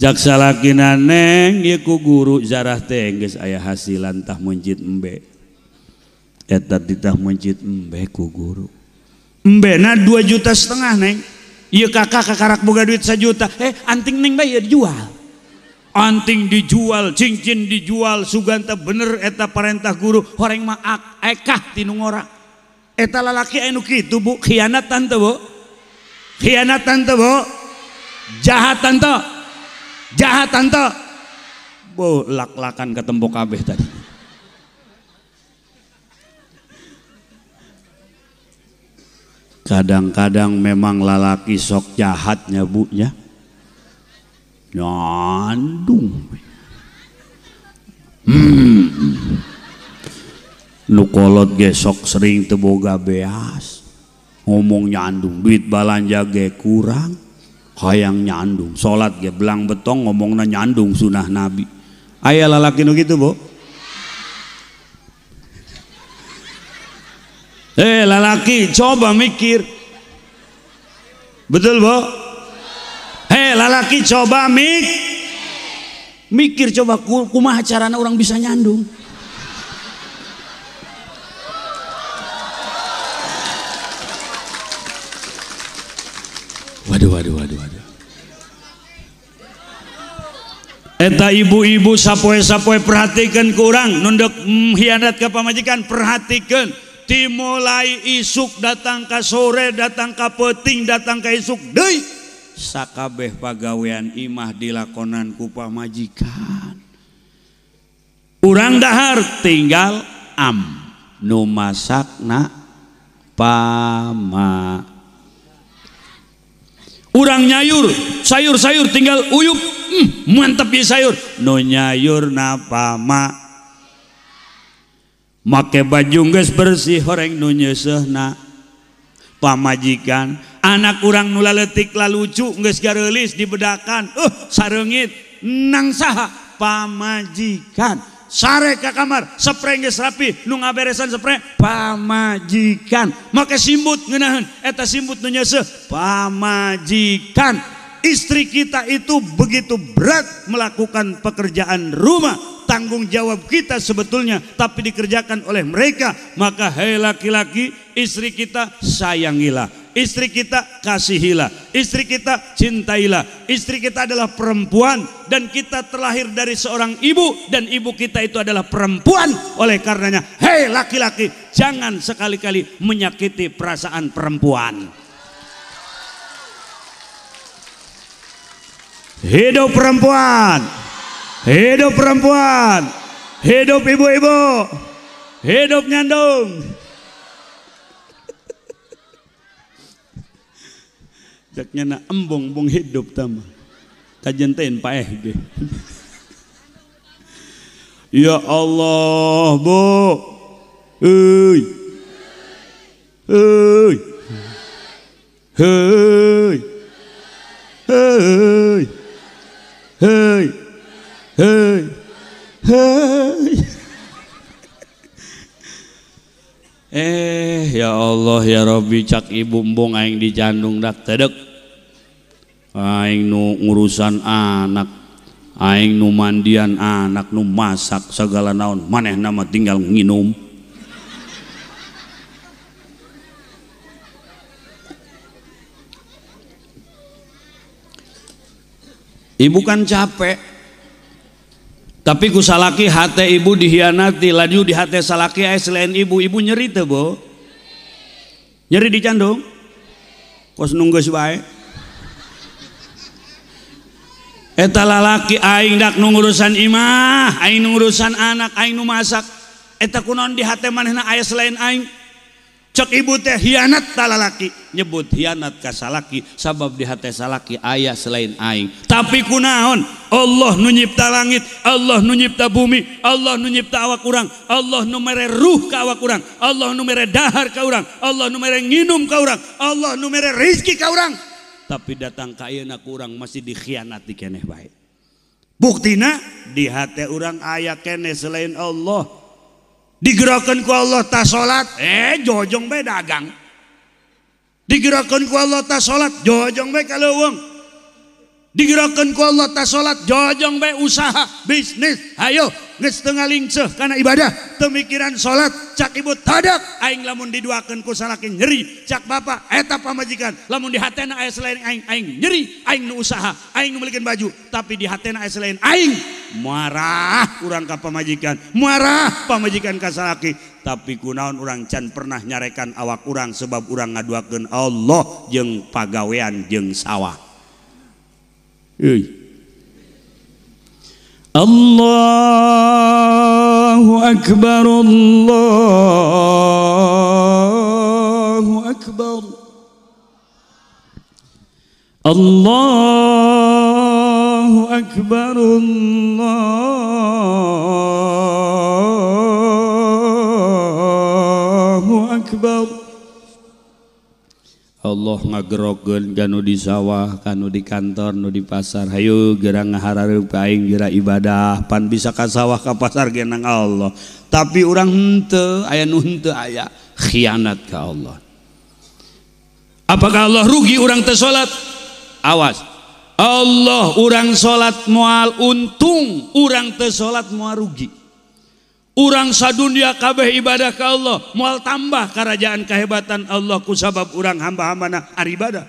Cak salakina neng ieu ku guru zarah teh geus aya hasilan tah mencit embe. Eta ditah mencit embe ku guru. Embena 2,5 juta neng. Ieu kakak kakarak boga duit 1 juta. Anting neng bae dijual. Anting dijual, cincin dijual, suganta bener eta parentah guru, horeng mah ekah tinu ngora. Eta lalaki anu kitu bu, khianatan teu bu? Khianatan teu bu? Jahatan teu? Jahatan teu? Bu, lak-lakan ketembok kabeh tadi. Kadang-kadang memang lalaki sok jahatnya bu nya. Nyandung. Nu kolot ge sok sering teu boga beas. Ngomong nyandung, duit balanja ge kurang, hayang nyandung. Salat ge belang betong ngomongna nyandung sunah Nabi. Aya lalaki nu kitu, Bu? Lalaki coba mikir. Betul, Bu? Lalaki coba mikir coba kumaha carana orang bisa nyandung. Waduh waduh waduh waduh. Eta ibu-ibu sapoe-sapoe perhatikan kurang nunduk hianat ke pamajikan, perhatikan. Dimulai isuk datang ke sore, datang ke peting, datang ke isuk deui. Sakabeh pagawean imah dilakonan ku pamajikan. Urang dahar tinggal am nu masakna pama. Urang nyayur, sayur-sayur tinggal uyup, mantep ya sayur. Nu nyayurna pama. Make baju geus bersih horeng nu nyeuseuhna pamajikan. Anak urang nu laletik lalucu geus gareulis dibedakan, sareungit nang saha pamajikan. Sare ka kamar, spray geus rapi, nu ngaberesan spray pamajikan. Make simbut ngeunaheun, eta simbut nu nyeuseuh pamajikan. Istri kita itu begitu berat melakukan pekerjaan rumah, tanggung jawab kita sebetulnya, tapi dikerjakan oleh mereka. Maka hei laki-laki, istri kita sayangilah, istri kita kasihilah, istri kita cintailah. Istri kita adalah perempuan dan kita terlahir dari seorang ibu dan ibu kita itu adalah perempuan. Oleh karenanya, hei laki-laki, jangan sekali-kali menyakiti perasaan perempuan. Hidup perempuan, hidup perempuan, hidup ibu-ibu, hidup nyandung. Jaknya na embung bung hidup tama. Kajentain paeh ge. Ya Allah, Bu. Euy. Euy. Heuy. Heuy. Heuy. Heuy. Heuy. Ya Allah ya Rabbi, cak ibu embung aing dicandung dak tedek. Aing nu ngurusan anak, aing nu mandian anak, nu masak segala naon, manehna mah tinggal nginum. Ibu kan capek, tapi ku salaki hate ibu dihianati, laju di hate salaki aya selain ibu, ibu nyeri teu, Bu? Nyeri dicandung? Kos nunggeus wae. Eta lalaki aing dak nu ngurusan imah, aing nu ngurusan anak, aing nu masak. Eta kunaon di hate manehna aya selain aing? Cek ibu teh hianat ta lalaki, nyebut hianat ka salaki sabab di hate salaki aya selain aing. Tapi kunaon? Allah nu nyipta langit, Allah nu nyipta bumi, Allah nu nyipta awak urang, Allah nu mere ruh ka awak urang, Allah nu mere dahar ka urang, Allah nu mere nginum ka urang, Allah nu mere rezeki ka urang. Tapi datang ka ayeuna ku urang masih dikhianati keneh bae. Buktina di hate urang aya keneh selain Allah. Digerakkan ku Allah tak salat, jojong bae dagang. Digerakkan ku Allah tak salat, jojong bae ka leuweung. Digerakkan ku Allah tak salat, jojong bae usaha, bisnis. Hayo, Geus teu ngalingceuh kana ibadah, teu mikiran salat, cak ibu tadak aing lamun diduakeun ku salaki nyeri, cak bapak eta pamajikan lamun di hatena aya selain aing, aing nyeri, aing nu usaha, aing nu meulikeun baju, tapi di hatena aya selain aing, marah urang ka pamajikan, marah pamajikan ka salaki, tapi kunaon urang can pernah nyarekan awak urang sebab urang ngaduakeun Allah jeung pagawean jeung sawah. Euy. Allahu akbar, Allahu akbar, Allahu akbar, Allahu akbar. Allah ngagerokeun kanu di sawah, kanu di kantor, nu di pasar. Hayu geura ngaharareup ka aing geura ibadah, pan bisa ka sawah ka pasar ge nang Allah. Tapi urang henteu, aya nu henteu aya khianat ka Allah. Apakah Allah rugi urang teu salat? Awas. Allah urang salat moal untung, urang teu salat moal rugi. Urang sadunia kabeh ibadah ka Allah moal tambah kerajaan kehebatan Allah kusabab urang hamba-hambana aribadah.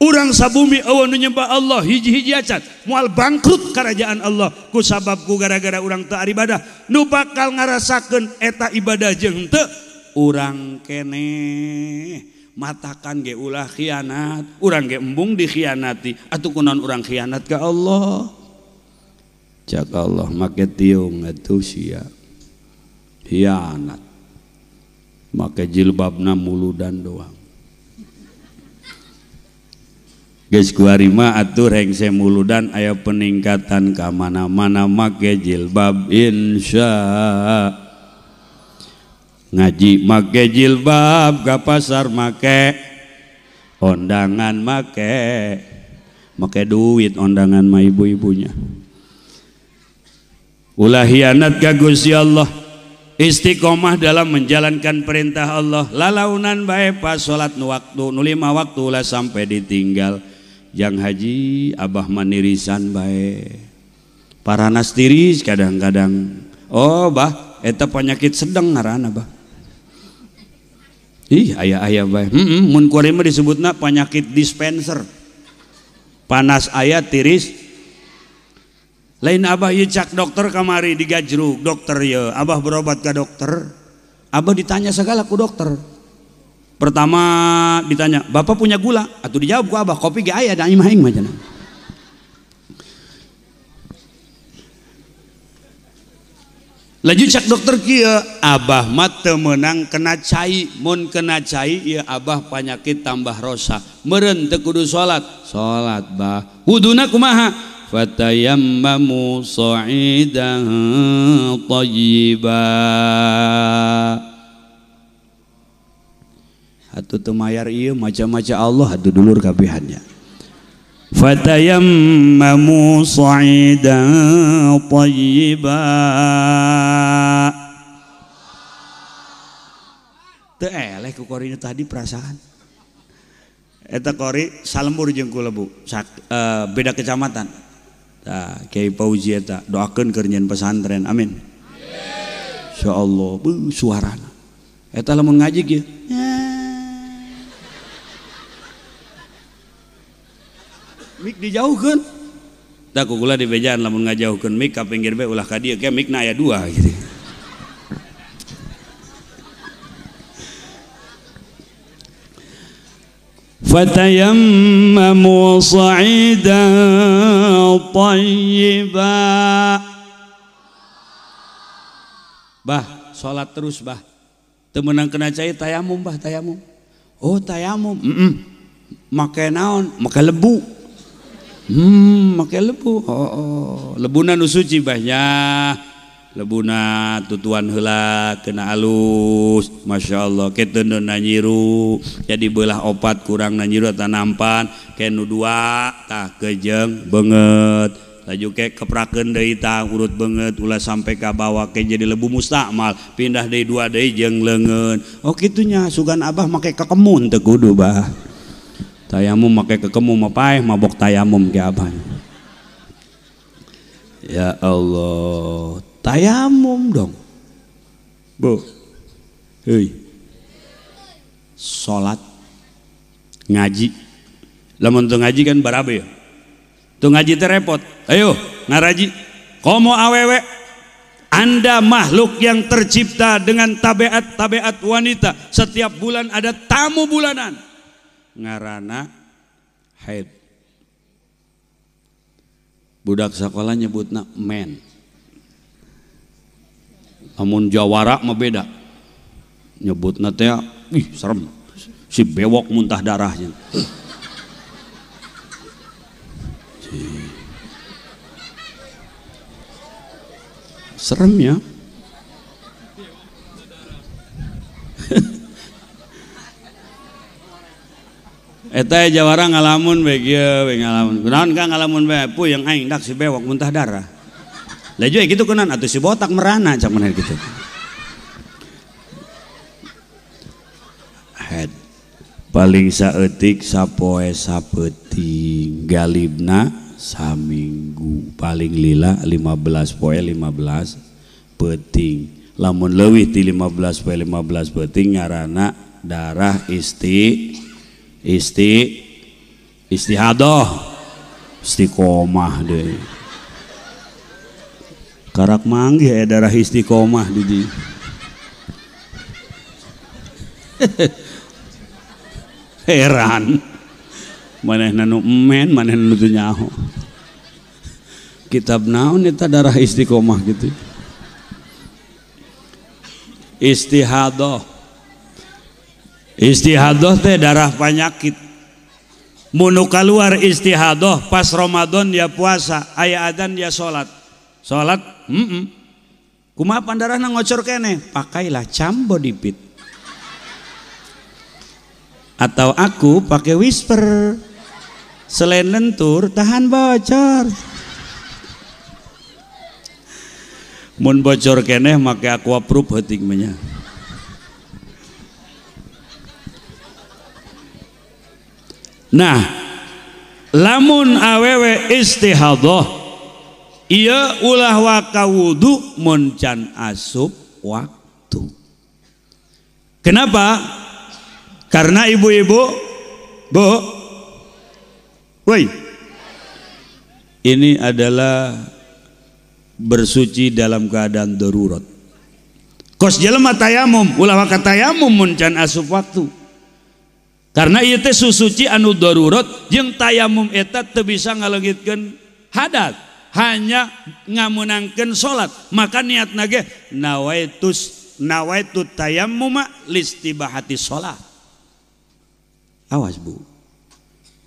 Urang sabumi eueuh nu nyembah Allah hiji-hiji acan moal bangkrut kerajaan Allah kusabab ku gara-gara urang teu aribadah. Nu bakal ngarasakeun eta ibadah jeung teu urang keneh. Matakan ge ulah khianat, urang ge embung dikhianati atuh kunaon urang khianat ka Allah. Cak Allah make tiung atuh sia hianat, make jilbabna muludan doang. Geus kuari mah atuh rengse muludan aya peningkatan ka mana-mana make jilbab insya. Ngaji make jilbab, ka pasar make ondangan, make duit ondangan mah ibu-ibunya. Ulah hianat ka Gusti Allah. Istiqomah dalam menjalankan perintah Allah. Lalaunan bae pas salat nu waktu nu lima waktu ulah sampai ditinggal. Jang haji abah manirisan bae. Paranas tiris kadang-kadang. Oh bah eta penyakit sedang ngaranna bah. Ih aya-aya bae. Mun kuari mah disebutna penyakit dispenser. Panas aya tiris. Lain abah ieu cak dokter kamari digajruk dokter ye, abah berobat ke dokter, abah ditanya segala ku dokter. Pertama ditanya, "Bapak punya gula?" Atuh dijawab ku abah, "Kopi ge aya da imah aing mah cenah." Laju cak dokter kieu, abah mah teu meunang kena cai, mun kena cai ieu abah panyakit tambah rosa. Meureun teu kudu salat. Salat bah. Wuduna kumaha? Fatayammamu sa'idan thayyiba. Atuh teu mayar ieu maca-maca Allah atuh dulur kabehannya. Fatayammamu sa'idan thayyiba. Teu eleh ku korina tadi perasaan. Eta kori salembur jeung kulebu, beda kecamatan. Tah Kiai Fauzi eta doakeun keur nyeun pesantren, amin. Insyaallah beuh suarana. Eta lamun ngaji kieu. Mik dijauhkeun. Tah ku kula dibejaan lamun ngajauhkeun mik ka pinggir bae ulah ka dieu ke mikna aya dua gitu. Fatayammamu sa'idan thayyiba. Bah, salat terus bah. Teu meunang kena cai tayamum bah, tayamum. Oh, tayamum. Make naon? Make lebu. Make lebu. Oh, oh. Lebuna nu suci bahnya. Lebuna tutuan heula kena alus, masya Allah. Keteun nanyiru, jadi belah opat kurang nanyiru atau nampan, ke nu dua tah kejeng beungeut, laju ke keprakeun deui tah urut beungeut ulah sampai ka bawah ke jadi lebu mustakmal, pindah deui dua deui jeung leungeun. Oh kitunya sugan abah make kekemun teu kudu bah. Tayamum make kekemu mah paeh mabok tayamum ke abah. Ya Allah. Tayamum dong. Bu. Hei. Salat, ngaji. Lamun teu ngaji kan barabe ya. Teu ngaji teh repot. Ayo ngaraji. Komo awewe. Anda makhluk yang tercipta dengan tabiat-tabiat wanita. Setiap bulan ada tamu bulanan. Ngarana haid. Budak sekolah nyebutna men. Lamun jawara mah beda. Nyebutna teh ih serem. Si bewok muntah darahnya. Serem ya. Eta jawara ngalamun bae kieu we ngalamun. Kunaon ka ngalamun bae puyeng aing dak si bewok muntah darah. Lah juga gitu kunaon atuh si botak merana cak maneh gitu. Head paling saeutik sapoe sapeuting galibna saminggu paling lila 15 poe 15 peuting. Lamun leuwih ti 15 poe 15 peuting ngaranna darah istihadah istiqomah deui. Karak manggih aya darah istiqomah di dieu. Heran. Manehna nu emen, manehna nu teu nyaho. Kitab naon eta darah istiqomah gitu. Istihadah. Istihadah teh darah penyakit. Mun kaluar istihadah pas Ramadan ya puasa, aya adzan ya salat. Salat, Kumaha pandarahna ngocor keneh? Pakailah cambodipit. Atau aku pakai whisper. Selain lentur tahan bocor. Mun bocor keneh make aqua proof heuting mah nya. Nah, lamun awewe istihadah ieu ulah waka wudu mun can asup waktu. Kenapa? Karena ibu-ibu, bu, woi, ini adalah bersuci dalam keadaan darurat. Kos jelema tayamum, ulah waka tayamum mun can asup waktu. Karena ieu teh susuci anu darurat jeung tayamum eta teu bisa ngaleungitkeun hadat, hanya ngameunangkeun salat. Maka niatna ge nawaitu tayammuma listibahati salat. Awas bu.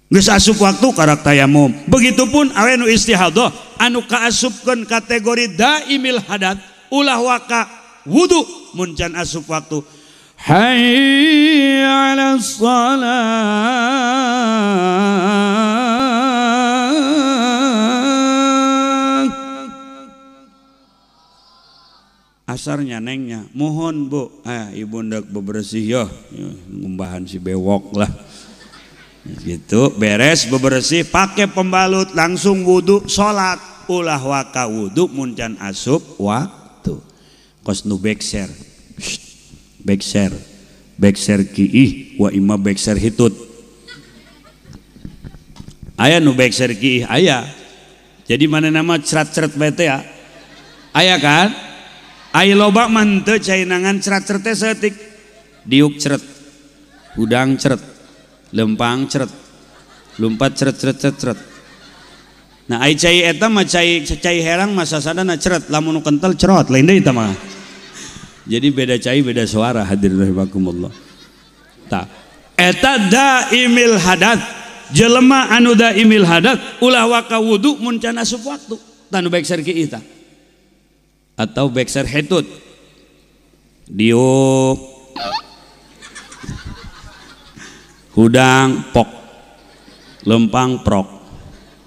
Geus asup waktu karak tayamum. Begitupun awe nu istihadah anu kaasupkeun kategori daimil hadat, ulah waka wudu mun can asup waktu. Hayya 'alas shalah. Asarnya nengnya, mohon bu, ibu ndak bebersih yo, ngumbahan si bewok lah. Gitu, beres bebersih, pakai pembalut, langsung wudu, sholat. Ulah waka wudu mun can asup waktu. Kos nu bekser, bekser, bekser kiih, wa ima bekser hitut. Aya nu bekser kiih, aya. Jadi mana nama cerat-cerat bete ya? Aya kan? Aya loba mah henteu cainangan cerat-ceret teh saeutik. Diuk ceret, udang ceret, lempang ceret, lumpat ceret ceret ceret ceret. Nah ai cai eta mah cai cai herang mah sasadana ceret, lamun nu kental cerot, lain deui eta mah. Jadi beda cai beda suara, hadirin rahimakumullah. Tah eta daimil hadat, jelema anu daimil hadat ulah waka wudu mun can asup waktu. Tah nu baik serki eta. Atau bekser hitut. Diuk hudang pok, lempang prok,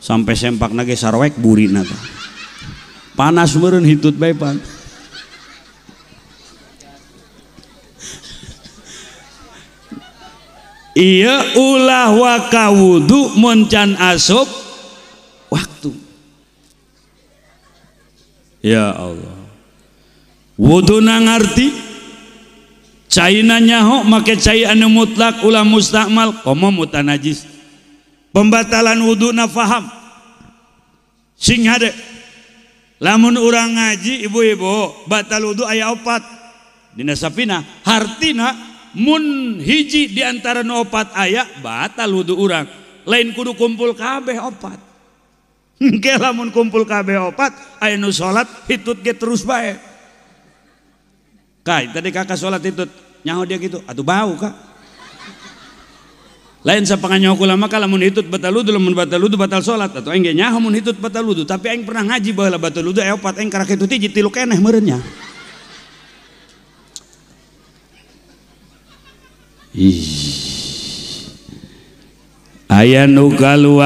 sampai sempak nage sarwek burina teh. Panas meureun hitut bae pan. Ieu ulah waka wudu mun can asup waktu. Ya Allah. Wuduna ngarti caina nyaho make cai anu mutlak ulah mustakmal komo mutanajis. Pembatalan wuduna faham. Sing hade. Lamun urang ngaji ibu-ibu batal wudu aya opat. Dina sapina hartina mun hiji di antara nu opat aya batal wudu urang. Lain kudu kumpul kabeh opat. Engke lamun kumpul kabeh opat aya nu salat hitut ge terus bae. Kai tadi kakak salat hitut nyaho dia gitu atuh bau kak. Lain sapanganyaho kula mah lamun hitut batal wudu, lamun batal wudu batal salat atuh aing ge nyaho mun hitut batal wudu, tapi aing pernah ngaji baheula batal wudu aya opat aing karak hitut hiji tilu keneh meureun nya. Ih. Aya nu kaluar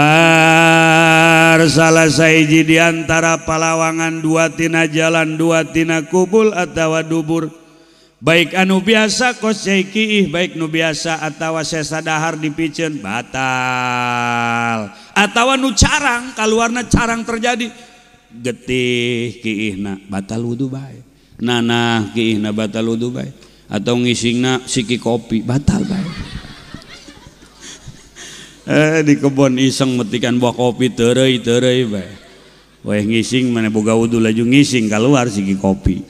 salah sahiji di antara palawangan dua tina jalan dua tina kubul atawa dubur. Baik anu biasa kos cai kiih baik nu biasa atawa sesa dahar dipiceun batal. Atawa nu carang kaluarna carang terjadi getih kiihna batal wudu bae. Nanah kiihna batal wudu bae. Atau ngisingna siki kopi batal bae. Di kebon iseng metikan buah kopi terei-terei bae. Weh ngising mana boga wudu laju ngising keluar siki kopi.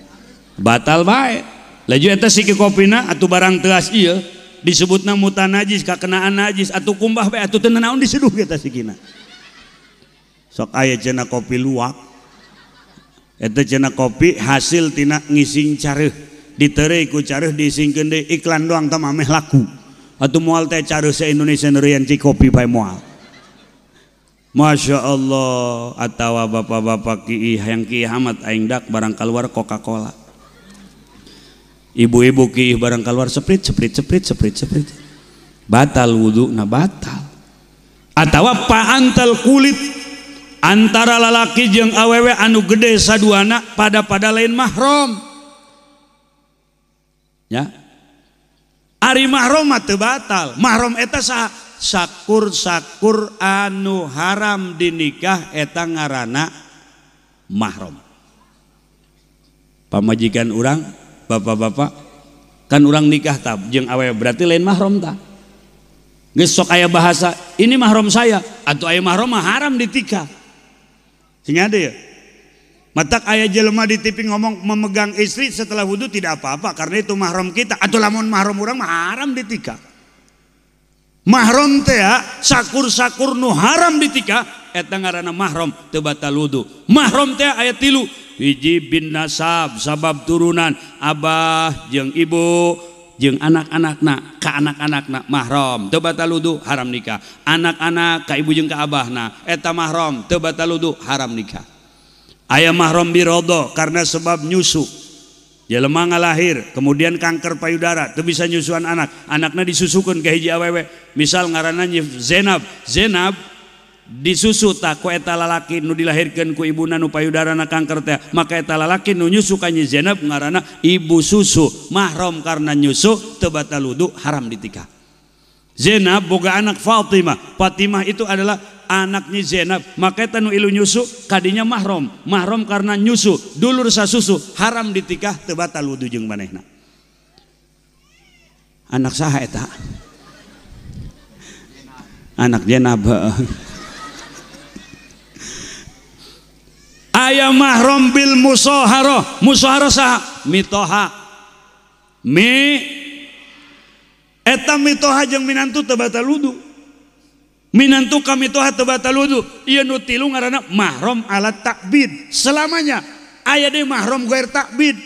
Batal bae. Laju eta siki kopina atuh barang teas ieu disebutna mutanajis kakenaan najis atuh kumbah bae atuh teu naon diseduh eta sikina. Sok aya cenah kopi luwak. Eta cenah kopi hasil tina ngising careuh. Diterei ku careuh diisingkeun deui iklan doang tah mah laku. Atuh moal teh careuh sa Indonesia neurian ci kopi bae moal. Masya Allah atawa bapak-bapak kiih hayang kiih amat aing dak barang keluar Coca-Cola. Ibu-ibu kiih barang keluar seprit seprit seprit seprit seprit. Batal wuduna batal. Atawa paantel kulit antara lalaki jeung awewe anu gede saduana pada lain mahram. Ya. Ari mahram mah teu batal. Mahram eta saha? Sakur-sakur anu haram dinikah eta ngaranna mahram. Pamajikan urang, bapak-bapak, kan urang nikah tab jeung awewe berarti lain mahram tah. Geus sok aya bahasa, ini mahram saya atau aya mahram mah haram ditikah. Sing ade ya. Matak aya jelema di TV ngomong memegang istri setelah wudu tidak apa-apa karena itu mahram kita. Atau lamun mahram urang mah haram ditikah. Mahram teh sakur-sakur nu haram ditikah eta ngaranna mahram teu batal wudu. Mahram teh aya tilu, hiji bin nasab sabab turunan abah jeung ibu jeung anak-anakna ka anak-anakna mahram teu batal wudu haram nikah. Anak-anak ka ibu jeung ka abahna eta mahram teu batal wudu haram nikah. Aya mahram birodo karena sebab nyusu. Jelema ngalahir kemudian kanker payudara teu bisa nyusuan anak, anakna disusukeun ka hiji awewe. Misal ngaranna Zainab, Zainab disusu tak ku eta lalaki nu dilahirkeun ku ibuna nu payudarana kanker teh, maka eta lalaki nu nyusu ka Nyi Zainab ngaranna ibu susu, mahram karena nyusu teu batal wudu haram ditikah. Zainab boga anak Fatimah, Fatimah itu adalah anaknya Zainab, maka eta nu ilu nyusu kadinya mahram, mahram karena nyusu, dulur sasusu haram ditikah teu batal wudu jeung manehna. Anak saha eta? Anak Zainab. Aya mahram bil musaharah, musaharah saha? Mitoha. Mi eta mitoha jeung minantu teu batal wudu. Minantu ka mitoha teu batal wudu. Ieu nu tilu ngaranna mahram ala takbid selamanya. Aya deui mahram ghair takbid.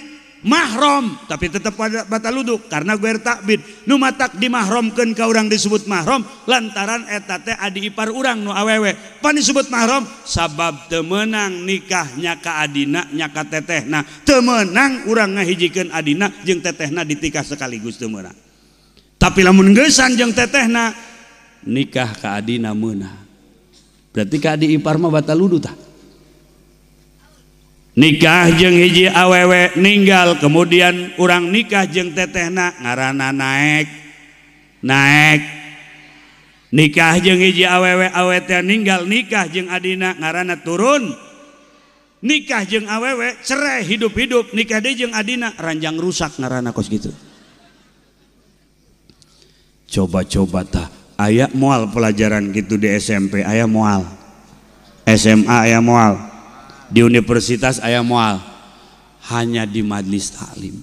Mahram tapi tetep batal wudu karena ghair takbid. Nu matak dimahramkeun ka urang disebut mahram lantaran eta teh adi ipar urang nu awewe. Pan disebut mahram sabab teu meunang nikahnya ka adina nya ka tetehna. Teu meunang urang ngahijikeun adina jeung tetehna ditikah sekaligus teu meunang. Tapi lamun geusan jeung tetehna nikah ka adina meunang. Berarti ka adi ipar mah batal wudu tah. Nikah jeung hiji awewe ninggal kemudian urang nikah jeung tetehna ngaranna naek. Naek. Nikah jeung hiji awewe awewe teh ninggal nikah jeung adina ngaranna turun. Nikah jeung awewe cerai hidup-hidup, nikah deui jeung adina ranjang rusak ngaranna kos kitu. Coba-coba tah aya moal pelajaran gitu di SMP aya moal, SMA aya moal, di universitas aya moal, hanya di majelis taklim.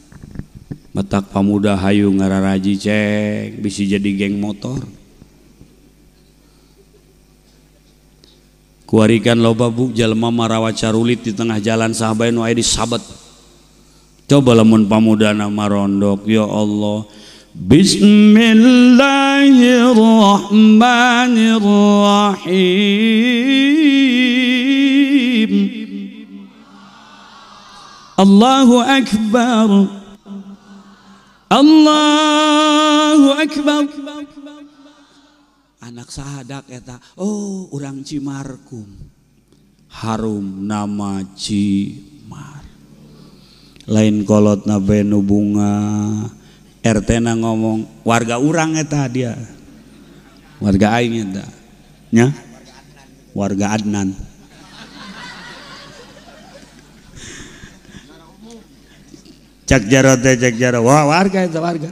Matak pamuda hayu ngararaji cek bisi jadi geng motor. Kuarikan loba bu jelema marawa carulit di tengah jalan sahabat nu aya disabet. Coba lamun pamudana marondok, ya Allah. Bismillahirrahmanirrahim. Allahu akbar. Allahu akbar. Anak sahadak eta, oh urang Cimarkum, harum nama Cimar. Lain kolot na benu bunga, RT na ngomong warga urang eta dia, warga aing eta, nya, warga Adnan. Cak jaro teh cak jaro, wah warga eta warga.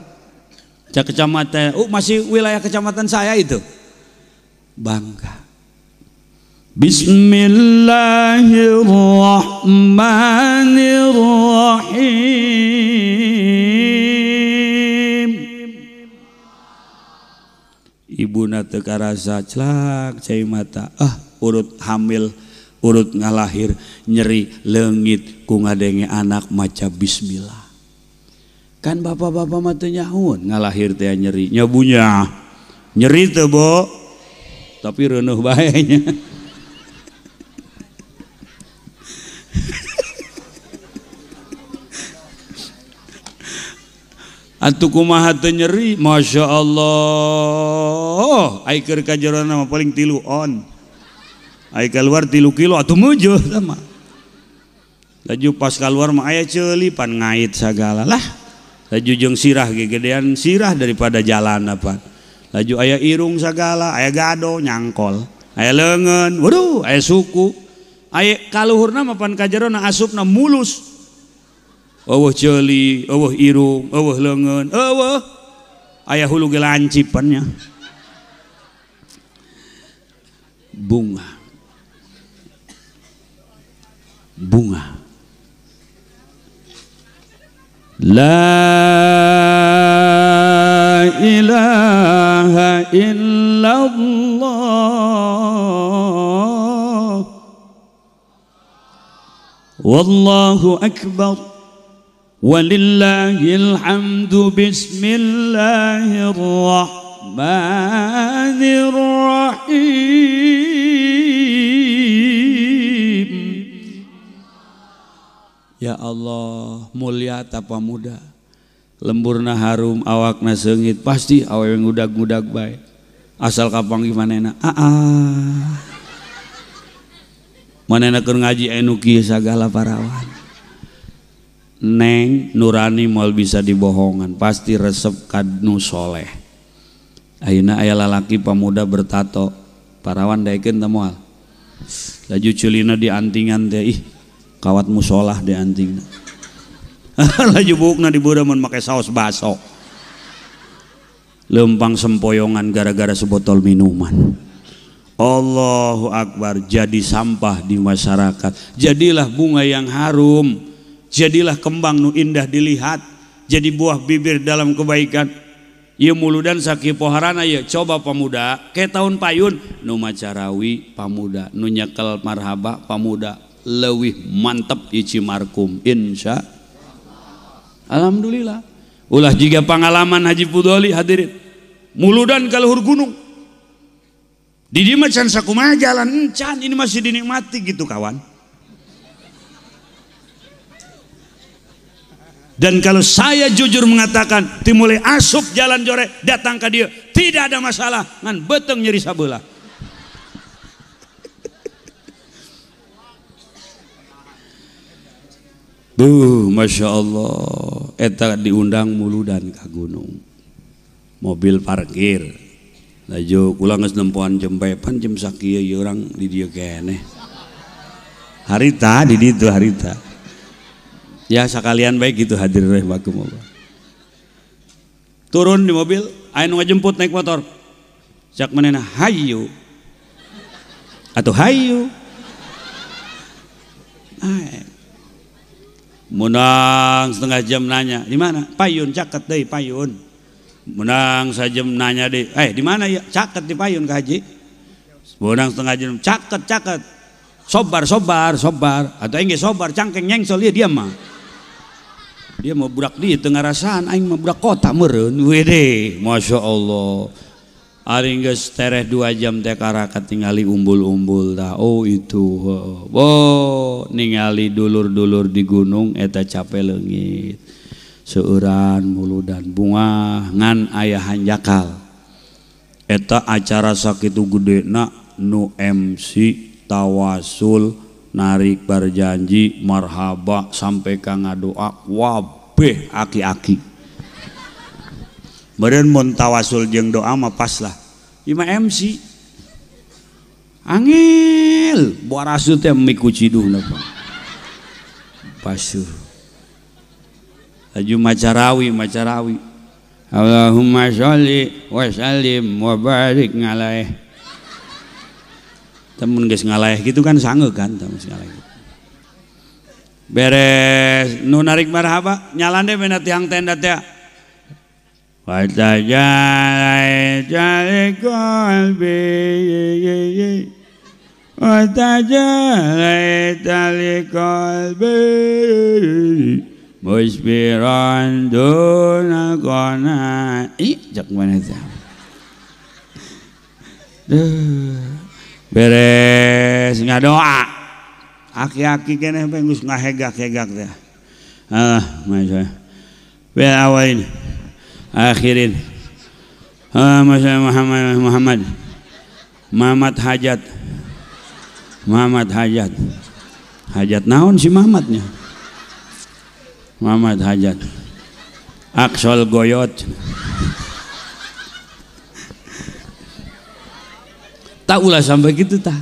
Cak kecamatan, oh masih wilayah kecamatan saya itu. Bangga. Bismillahirrahmanirrahim. Ibuna teu karasa celak cai mata, ah urut hamil, urut ngalahir, nyeri leungit ku ngadenge anak maca bismillah. Kan bapak-bapak mah teu nyahueun ngalahir teh nyeri, nyabunya. Nyeri teu, Bo? Tapi reunuh bae nya. Atuh kumaha teu nyeri? Masya Allah. Ai keur ka jerona mah paling 3 on. Ai keluar 3 kilo atuh meujeut sama. Laju pas keluar mah aya ceuli pan ngait sagala lah. Laju jeung sirah gegedean sirah daripada jalan apa. Laju aya irung sagala, aya gado nyangkol, aya leungeun, waduh, aya suku, aya kaluhurna mah pan kajerona asupna mulus. Eueuh ceuli, eueuh irung, eueuh leungeun, eueuh aya hulu ge lancipan nya. Bunga. Bunga. La ilaha illallah. Wallahu akbar. Walillahil hamdu. Bismillahirrahmanirrahim. Ya Allah, mulia tapa muda, lemburna harum, awakna seungit, pasti awewe ngudag-ngudag bae. Asal kapanggih manehna, aa. Manehna keur ngaji anu kieu sagala parawan. Neng nurani moal bisa dibohongan, pasti resep ka nu soleh. Ayeuna aya lalaki pamuda bertato, parawan daekeun teh moal. Laju ceulina diantingan teh, ih kawat musolah di anting. Laju buukna di mun make saus baso. Lempang sempoyongan gara-gara sebotol minuman. Allahu akbar, jadi sampah di masyarakat. Jadilah bunga yang harum, jadilah kembang nu indah dilihat, jadi buah bibir dalam kebaikan. Ieu muludan sakieu poharana ieu, coba pamuda ke tahun payun nu macarawi pamuda, nu nyekel marhaba pamuda. Leuwih mantep ieu Cimarkum insya alhamdulillah. Ulah jiga pengalaman Haji Fudoli hadirin, muludan ka luhur gunung di dieu mah can sakumaha jalan encan, ini masih dinikmati gitu kawan. Dan kalau saya jujur mengatakan timulai asup jalan jore datang ka dieu tidak ada masalah, ngan beteng nyeri sabelah. Duh, masya Allah, eta diundang muludan ka gunung, mobil parkir, laju kula geus nempoan jempe pan jam sakieu ieu urang di dieu keneh. Harita di ditu harita. Ya sekalian baik gitu hadir rahimakumullah. Turun di mobil, aya nu ngajemput naik motor. Cak manehna hayu. Atau hayu. Ay. Menang setengah jam nanya, di mana? Payun caket deui payun. Menang sajam nanya deui, di mana ya? Caket di payun ka haji. Menang setengah jam, caket caket. Sobar sobar sobar. Atau aing ge sobar cangkeng nyengsel ieu dia mah. Dia mau budak di tengah rasaan aing mah budak kota meureun. Wede, Masya Allah. Ari geus tereh 2 jam teh karakat tingali umbul-umbul tah. Oh itu. Oh, ningali dulur-dulur di gunung eta cape leungit. Seueuran muludan bunga ngan aya hanjakal. Eta acara sakitu gedena nu MC tawasul narik barjanji marhaba sampai ka ngadoa wabeh aki-aki. Meureun mun tawasul jeung doa mah pas lah. Ieu mah MC. Angel barasu teh miku ciduhna Pak. Pasuh. Laju macarawi macarawi. Allahumma sholli wa sallim wa barik alaih. Temun geus ngalaeh gitu kan sange kan temun ngalaeh. Beres nu narik marhaba nyalan deh bena tiang tenda teh. Wa tajalai qalbi wa tajalai qalbi musbiran duna qana. Ih jak mana teh. Beres ngadoa aki-aki keneh bae geus ngahegak-hegak teh. Ah masya bil awalin akhirin. Ah masya Muhammad Muhammad Muhammad hajat Muhammad hajat hajat naon si Muhammadnya Muhammad hajat aksol goyot. Tak ulah sampai gitu tah.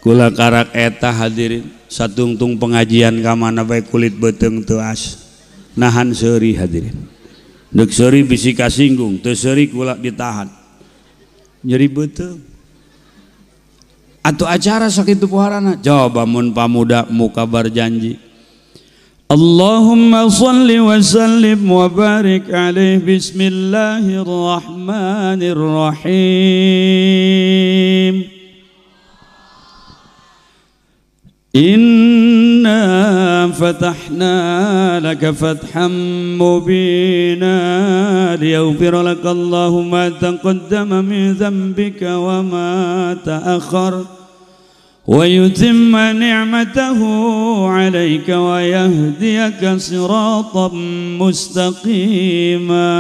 Kula karak eta hadirin satungtung pengajian ka mana bae kulit beuteung teu as. Nahan seuri hadirin. Deuk seuri bisi kasinggung, teu seuri kula ditahan. Nyeri beuteung. Atuh acara sakitu poharana, coba mun pamuda muka barjanji. Allahumma salli wa sallim wa barik alaihi. Bismillahirrahmanirrahim. Inna fatahna laka fatham mubina liyaghfira laka Allahu ma taqaddama min dhanbika wa ma ta'akhkhar wa yutimma ni'matahu 'alaika wa yahdiyaka siratan mustaqima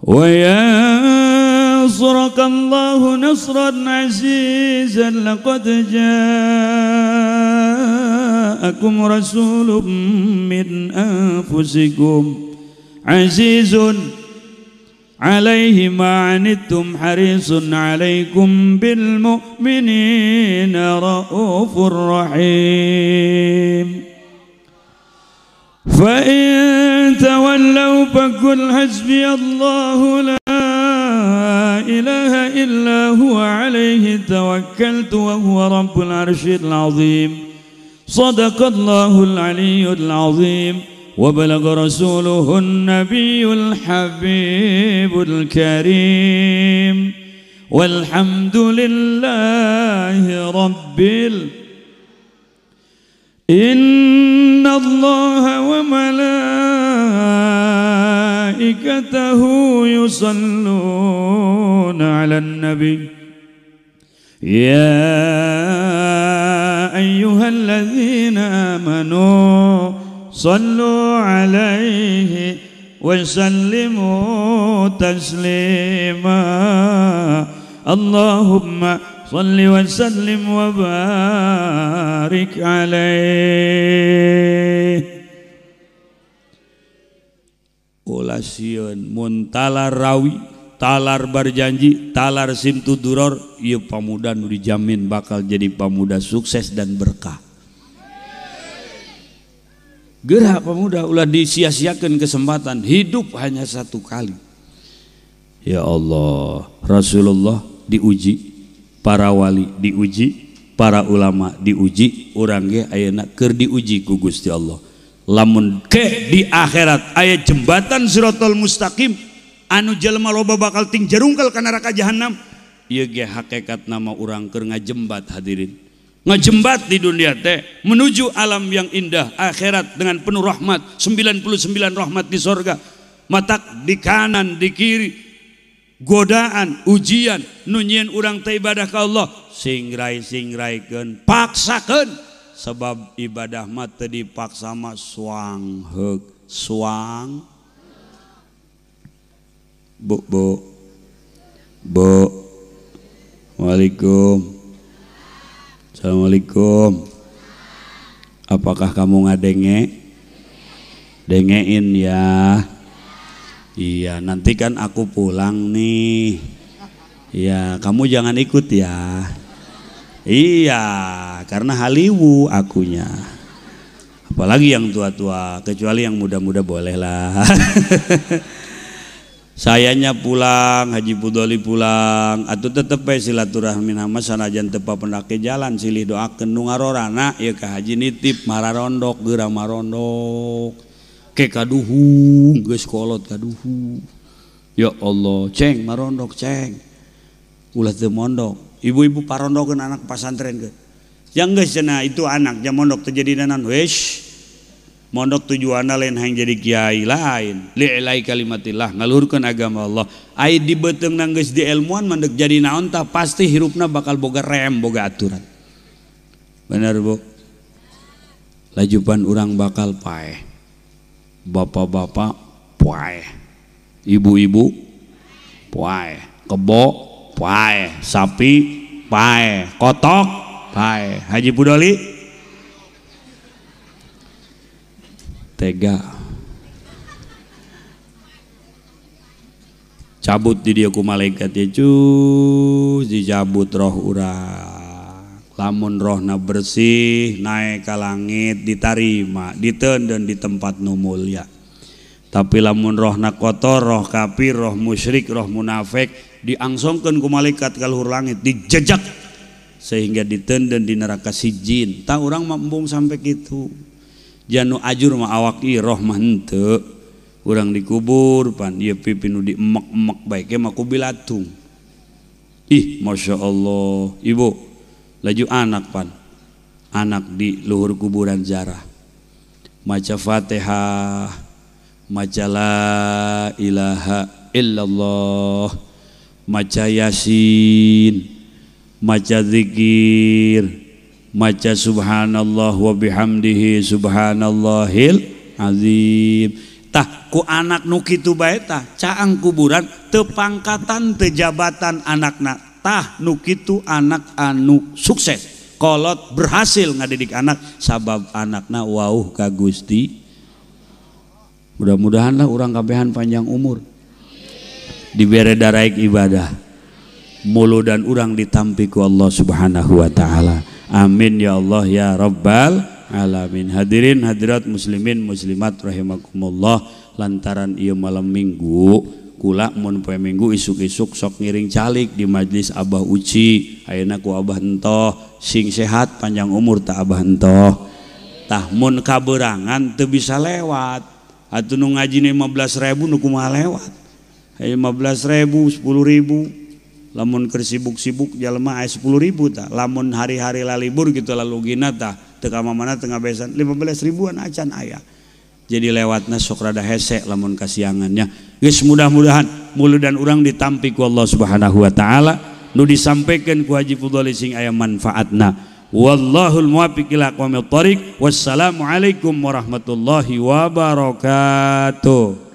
wa yansuraka Allahu nasran 'azizan. Laqad ja'akum rasulun min anfusikum 'azizun alaihi ma 'anittum harisun 'alaikum bil mu'minina raufur rahim. Fa in tawallaw faqul hasbiyallahu la ilaha illa huwa alaihi tawakkaltu wa huwa rabbul arsyil azim. Sadaqallahul aliyyul azim. وبلغ رسوله النبي الحبيب الكريم. والحمد لله رب إن الله وملائكته يصلون على النبي يا أيها الذين آمنوا صلوا عليه وسلموا تسليما. اللهم صل وسلم وبارك عليه. Ulah sieun muntala rawi talar Barjanji, talar Simtuduror, ieu pamuda nu dijamin bakal jadi pamuda sukses dan berkah. Gerak pemuda ulah disia-siakan kesempatan, hidup hanya satu kali. Ya Allah, Rasulullah diuji, para wali diuji, para ulama diuji, urang ge ayeuna keur diuji ku Gusti Allah. Lamun ke di akhirat aya jembatan siratal mustaqim anu jelema loba bakal ting jarungkel ka neraka jahanam, ieu ge hakikat nama urang keur ngajembat hadirin. Ngejembat di dunia teh menuju alam yang indah akhirat dengan penuh rahmat, 99 rahmat di sorga. Matak di kanan di kiri godaan ujian nu nyieun urang teh ibadah ka Allah, singrai singraikeun paksakeun, sebab ibadah mah teu dipaksa mah suang heug suang. Bu bu bu, waalaikum. Assalamualaikum. Apakah kamu ngadenge? Dengein ya. Iya, nanti kan aku pulang nih. Iya, kamu jangan ikut ya. Iya, karena haliwu akunya. Apalagi yang tua-tua, kecuali yang muda-muda bolehlah. Sayanya pulang, Haji Pudoli pulang, atau tetep bae silaturahmi nama sanajan teu papendake jalan silih doakeun nu ngarorana ieu ka Haji nitip mararondok geura marondok ke kaduhung geus kolot kaduhung. Ya Allah, ceng marondok ceng. Ulah teu mondok. Ibu-ibu parondokeun anak pasantren ke. Yang geus cenah itu anak jam mondok teu jadi naon wes. Mondok tujuanna lain hayang jadi kiai lain, li'ilai kalimatillah, ngaluhurkeun agama Allah. Ai di beuteungna geus dielmuan mah jadi naon tah pasti hirupna bakal boga rem, boga aturan. Bener Bu? Lajupan urang bakal paeh. Bapak-bapak paeh. Ibu-ibu paeh, kebo paeh, sapi paeh, kotok paeh. Haji Pudoli tega cabut di dia ku malaikat ya cus, dicabut roh urang. Lamun rohna bersih naik ke langit ditarima, ditenden di tempat nu mulia. Tapi lamun rohna kotor, roh kafir, roh musyrik, roh munafik, diangsongkeun ku malaikat ka luhur langit, dijejak sehingga ditenden di neraka sijin. Tah urang mah embung sampai kitu. Janu ajur mah awak ieu roh mah henteu. Urang dikubur pan ieu pipi nu diemek-emek bae ke mah ku bilatung. Ih, Masya Allah, ibu laju anak pan. Anak di luhur kuburan jarah. Maca Fatihah, maca la ilaha illallah, maca Yasin, maca zikir, maca subhanallah wa bihamdihi subhanallahil azim. Tah ku anak nu kitu bae tah caang kuburan teu pangkatan teu jabatan anakna. Tah nu kitu anak anu sukses, kolot berhasil ngadidik anak sabab anakna wauh ka Gusti. Mudah-mudahan lah urang kabehan panjang umur, dibere daraik ibadah, mulu dan urang ditampi ku Allah Subhanahu wa taala. Amin ya Allah ya Rabbal alamin. Hadirin hadirat muslimin muslimat rahimakumullah, lantaran ieu malam minggu kula mun poe minggu isuk-isuk sok ngiring calik di majlis Abah Uci. Ayeuna ku Abah entoh sing sehat panjang umur ta Abah entoh. Tah mun kaberangan teu bisa lewat. Atuh nu ngajine 15.000 nu kumaha lewat. 15.000 10.000. Lamun keur sibuk-sibuk jalma aya 10.000 tah. Lamun hari-hari lalibur gitu lalugina tah teu ka mana teu ngabesan 15.000-an acan aya. Jadi lewatna sok rada hese lamun kasiangannya. Geus mudah-mudahan mulu dan urang ditampi ku Allah Subhanahu wa taala, nu disampaikan ku Haji Fudhali sing aya manfaatna. Wallahul muwaffiq ila aqwamit thoriq. Wassalamualaikum warahmatullahi wabarakatuh.